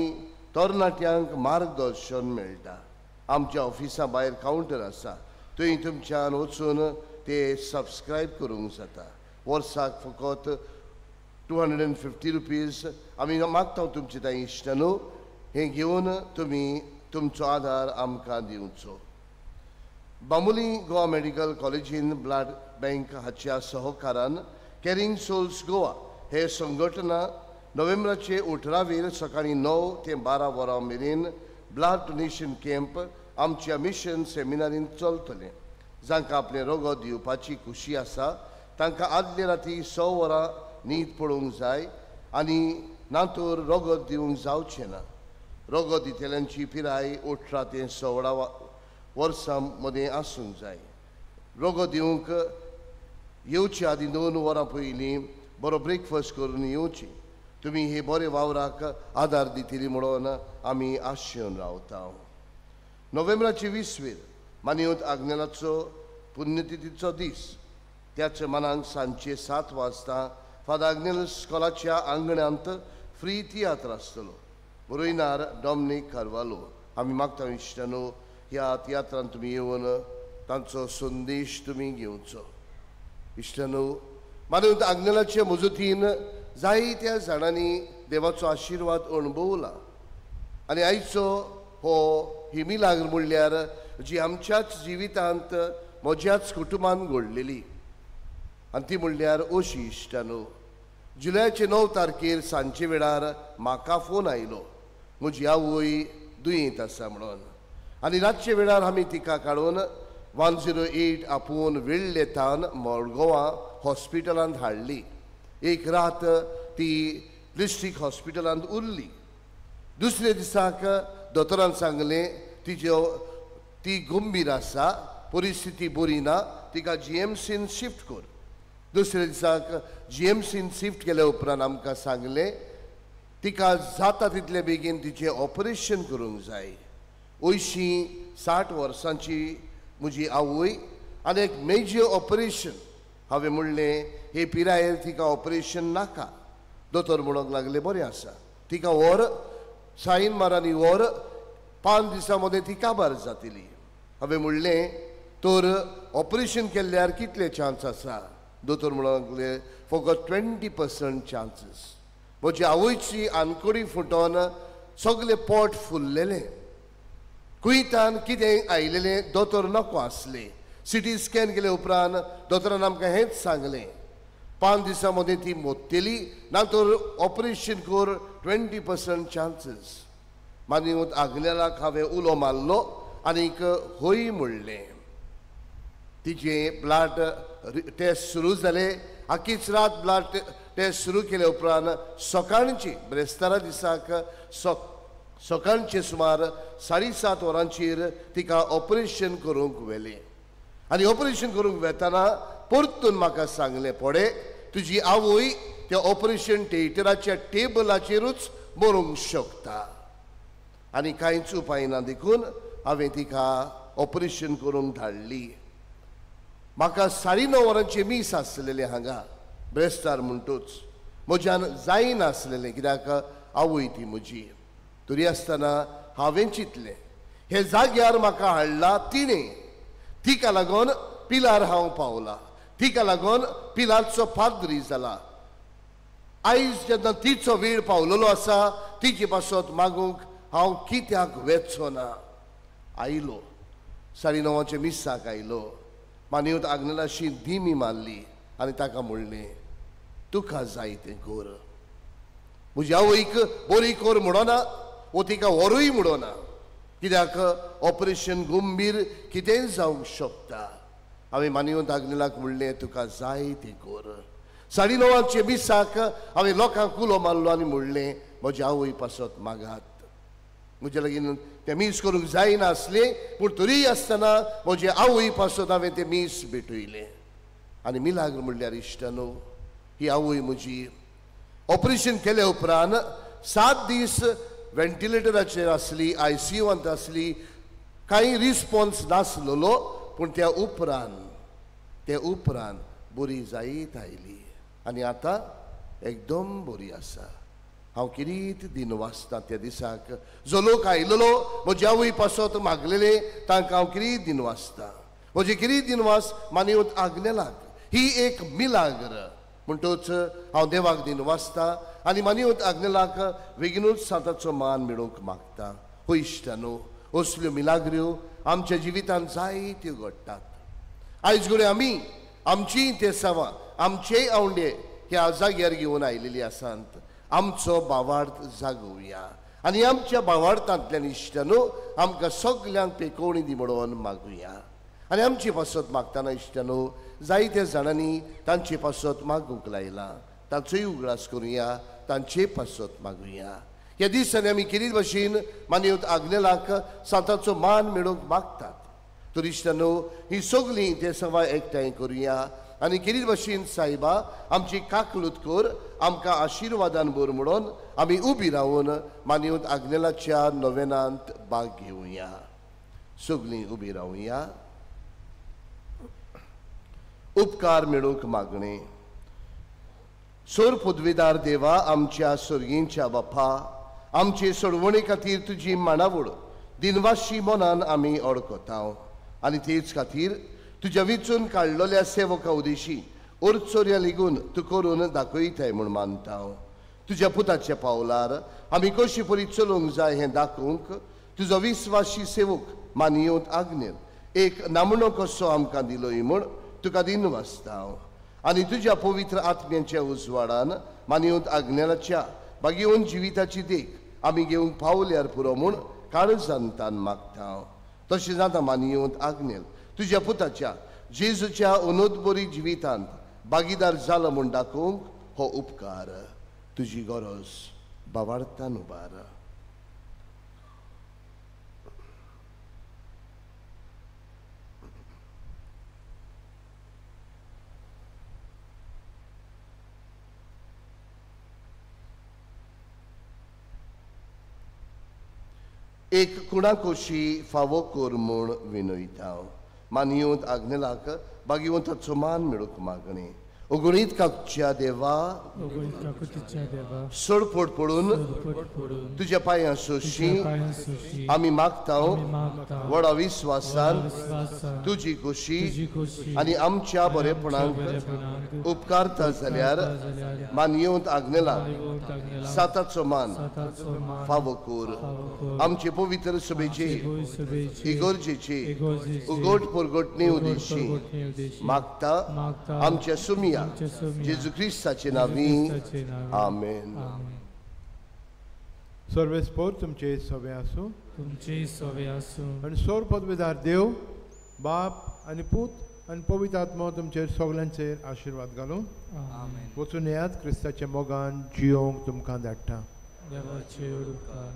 तरणाट्यांक मार्गदर्शन मेळटा. आमच्या ऑफिसा भायर कावंटर आसा, थंय तुमच्यान वचून ते सबस्क्रायब करूंक जाता. वर्साक फकत 250 रुपीज आमी मागता तुमचे थंय इश्टानो. हें घेवन तुमी तुमचो आदार आमकां दिवचो. बांबोली गोवा मेडिकल कॉलेजीन ब्लड बँक हाच्या सहकारान कॅरिंग सोल्स गोवा हे संघटना नोव्हेंबराचे 18वेर सकाळीं 9 ते 12 वरां मेरेन ब्लड डोनेशन कॅम्प आमच्या मिशन सेमिनारींत चलतलें. जांकां आपलें रगत दिवपाची खुशी आसा तांकां आदले राती 6 वरां न्हीद पडूंक जाय आनी नातर रगत दिवंक जावचें ना. रगत दितल्यांची पिराय 18 ते 16 वर्सां मदें आसूंक जाय. रगत दिवंक येवचे आदीं 2 वरां पयलीं बरो ब्रेकफास्ट करून येवची. तुमी हे बरे वावराक आदार दितली म्हणून आमी आशेवन रावता. नोव्हेंबराचे 20वेर मानयत आग्नेलाचो पुण्यतिथीचो दीस. त्याच मनांक सांजचे 7 वाजता फादर आग्नेल स्कॉलाच्या आंगणांत फ्री तियात्र आसतलो. बरयणार डॉमनीक कार्वालो. आमी मागता इश्टानो ह्या तियात्रांत तुमी येवन तांचो संदेश तुमी घेवचो. इश्टानो, मानवत आग्नेलाचे मजतीन जायत्या जाणांनी देवाचो आशिर्वाद अणभवला आनी आयचो हो ही मिलाग्र म्हणल्यार जी आमच्याच जिवितांत म्हज्याच कुटुंबान घडलेली आनी ती म्हणल्यार अशी. इश्टानो, जुलयाचे 9 तारखेर सांजचे वेळार म्हाका फोन आयलो म्हजी आवय दुयेंत आसा म्हणून आनी रातचे वेळार आमी तिका काडून 108 आपोवन वेळ्ळेतान मडगांवां हॉस्पिटलांत हाडली. एक रात ती डिस्ट्रिक्ट हॉस्पिटलांत उरली. दुसरे दिसाक दोतोरान सांगलें तिज्यो ती गंभीर आसा, परिस्थिती बरी ना, तिका जीएमसीन शिफ्ट कर. दुसरे दिसाक जीएमसीन शिफ्ट केल्या उपरांत आमकां सांगलें तिका जाता तितले बेगीन तिचें ऑपरेशन करूंक जाय. 80 60 वर्सांची म्हजी आवय आनी एक मेजर ऑपरेशन. हांवें म्हणलें हे पिरायेर तिका ऑपरेशन नाका. दोतोर म्हणूंक लागले बरें आसा, तिका व्हर साईन मारांनी व्हर, 5 दिसां मदें ती काबार जातली. हांवें म्हणलें तर ऑपरेशन केल्यार कितले चान्स आसा? दोतोर म्हणूंक लागले फकत 20% चान्सीस. म्हजी आवयची आनकोडी फुटोन सगळे पोट फुल्लेलें, कुयतान कितें आयलेलें दोतोर नको आसले. सिटी स्कॅन केले उपरांत दोतोरान आमकां हेंच सांगलें 5 दिसां मदें ती मोत्तली, ना तर ऑपरेशन कर, 20% चान्सीस. मागीर आग्नेलाक हांवें उलो मारलो आनीक हय म्हणलें. तिचें ब्लड टेस्ट सुरू जाले. आखीच रात ब्लड टेस्ट सुरू केले उपरांत सकाळची ब्रेस्तारा दिसाक सकाळचे सुमार 7:30 वरांचेर तिका ऑपरेशन करूंक व्हेलें. आनी ऑपरेशन करूंक वेतना परतून म्हाका सांगलें पडे तुजी आवय त्या ऑपरेशन थिएटराच्या टेबलाचेरूच मरूंक शकता आनी कांयच उपाय ना देखून हांवें तिका ऑपरेशन करूंक धाडली. म्हाका 9:30 वरांचें मीस आसलेलें हांगा ब्रेस्तार म्हणटूच म्हज्यान जायनासलेलें कित्याक आवय ती म्हजी. तरी आसतना हांवें चिंतलें हे जाग्यार म्हाका हाडला तिणें, तिका लागून पिलार हांव पावला, तिका लागून पिलारचो पाद्री जाला. आयज जेन्ना तिचो वेळ पावलेलो आसा तिचे पासत मागूंक हांव कित्याक वेचो ना. आयलो 9:30 मिसाक आयलो. मानयत आग्नेलाशी दिमी मारली आनी ताका म्हणलें तुका जाय तें कर, म्हजी आवयक बरी कर म्हणना वो तिका व्हरूय म्हणना, कित्याक ऑपरेशन गंभीर कितेंय जावंक शकता. हांवें मानयत आग्नेलाक म्हणलें तुका जाय तें कर. 9:30 मिसाक हांवें लोकांक उलो मारलो आनी म्हणलें म्हज्या आवय पासत मागात. म्हज्या लागीं तें मीस करूंक जायनासलें पूण तरीय आसतना म्हजे आवय पासत हांवें तें मीस भेटयलें. आनी मिलाग्र म्हणल्यार इश्टानो ही आवय म्हजी ऑपरेशन केल्या उपरांत 7 दीस व्हेंटिलेटराचेर आसली, आयसीयूंत आसली, कांय रिस्पोन्स नासलेलो पूण त्या उपरांत बरी जायत आयली आनी आतां एकदम बरी आसा. हांव किरीत दिन वाचता त्या दिसाक जो लोक आयलेलो म्हज्या आवय पासत मागलेले तांकां हांव किरीत दिन वाचता. म्हजे किरीत दिनवास मानयत आग्नेलाक ही एक मिलाग्र म्हणटूच हांव देवाक दिन वाचता आनी मानयत आग्नेलाक बेगिनूच सांताचो मान मेळोवंक मागता. हो इश्टानो, असल्यो मिलाग्र्यो आमच्या जिवितांत जायत्यो घडटात. आयज घडये आमी आमचीय तेसावां आमचेय आवंडे ह्या जाग्यार घेवन आयलेली आसात. आमचो भावार्थ जागोवया आनी आमच्या भावार्थांतल्यान इश्टानो आमकां सगल्यांक पेकोवणी दी म्हणून मागुया. आनी आमचे पासत मागतना इश्टानो जायत्या जाणांनी तांचे पासत मागूंक लायलां. तांचोय उगडास करुया, तांचे पासत मागुया. ह्या दिसांनी आमी केरीत भाशेन मानवत आग्नेलाक सांताचो मान मेळोवंक मागतात. तर इश्टानो ही सगळीं ते सवाय एकठांय करुया आनी केरीत भाशेन सायबा आमची काकलूत कर, आमकां आशिर्वादान भर म्हणून आमी उबी रावन मानवत आग्नेलाच्या नोवेनांत भाग घेवया. सगळीं उबी रावया. उपकार मेळोवंक मागणें. सोर पदवीदार देवा, आमच्या सर्गींच्या बापा, आमचे सोडवणे खातीर तुजी माणावळ दिनवाशी मनान आमी अडकता आनी तेच खातीर तुज्या विचून काडलेल्या सेवका उदेशी ओरचोर्या लिगून तूं करून दाखयताय म्हूण मानता. तुज्या पुताच्या पावलार आमी कशी परी चलोवंक जाय हें दाखोवंक तुजो विस्वाशी सेवक मानयत आग्नेल एक नामणो कसो आमकां दिलोय म्हूण तुका दिनवासता. आनी तुज्या पवित्र आत्म्यांच्या उजवाडान मानयत आग्नेलाच्या बागेवन जिविताची देख आमी घेवंक पावल्यार पुरो म्हूण काळजान तान मागता. तशें जाता मानयत आग्नेल तुज्या पुताच्या जेजूच्या अनोदबरी जिवितांत भागीदार जालो म्हूण दाखोवंक हो उपकार तुजी गरज बावार्थान उबार. एक कुणाकोशी फावो कर म्हूण विनयता. मानयत आग्नेलाक बागेवन ताचो मान मेळूंक मागणें. उगणीत काकच्या देवा, सोडपोट पडून तुज्या पांयां सोशी आमी मागता व्हडा विस्वासान तुजी खोशी आनी आमच्या बरेपणाक उपकारता जाल्यार मानयत आग्नेलाक साताचो मान फावो कर. आमचे पवित्र सभेचे इगर्जेचे उगट परगटणे उदेशी मागता आमच्या सुमिया जेजू क्रिस्ताचे नांवी. आमेन. सर्वेस्पोर तुमचे सवे आसूं, तुमचे सवे आसूं. आनी सोर पदवेदार देव बाप आनी पूत आनी पवित्र आत्मो तुमचेर सगल्यांचेर आशिर्वाद घालूं. वचून येयात, क्रिस्ताच्या मोगान जियोंक तुमकां धाडटा. देवाचे उपकार.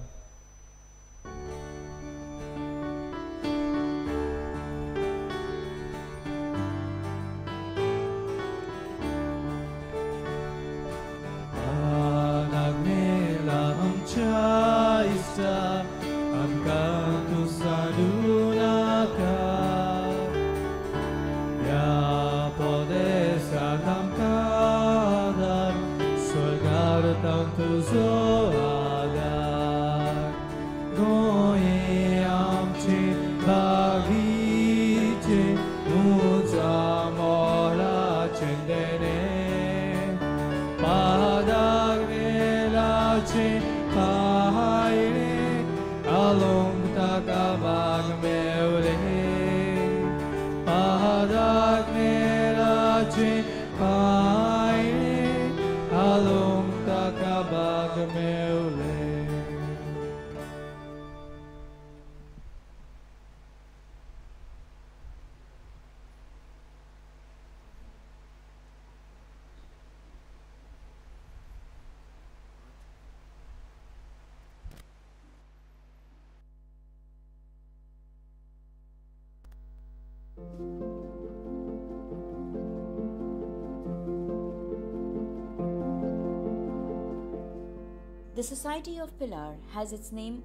The Society of Pilar has its name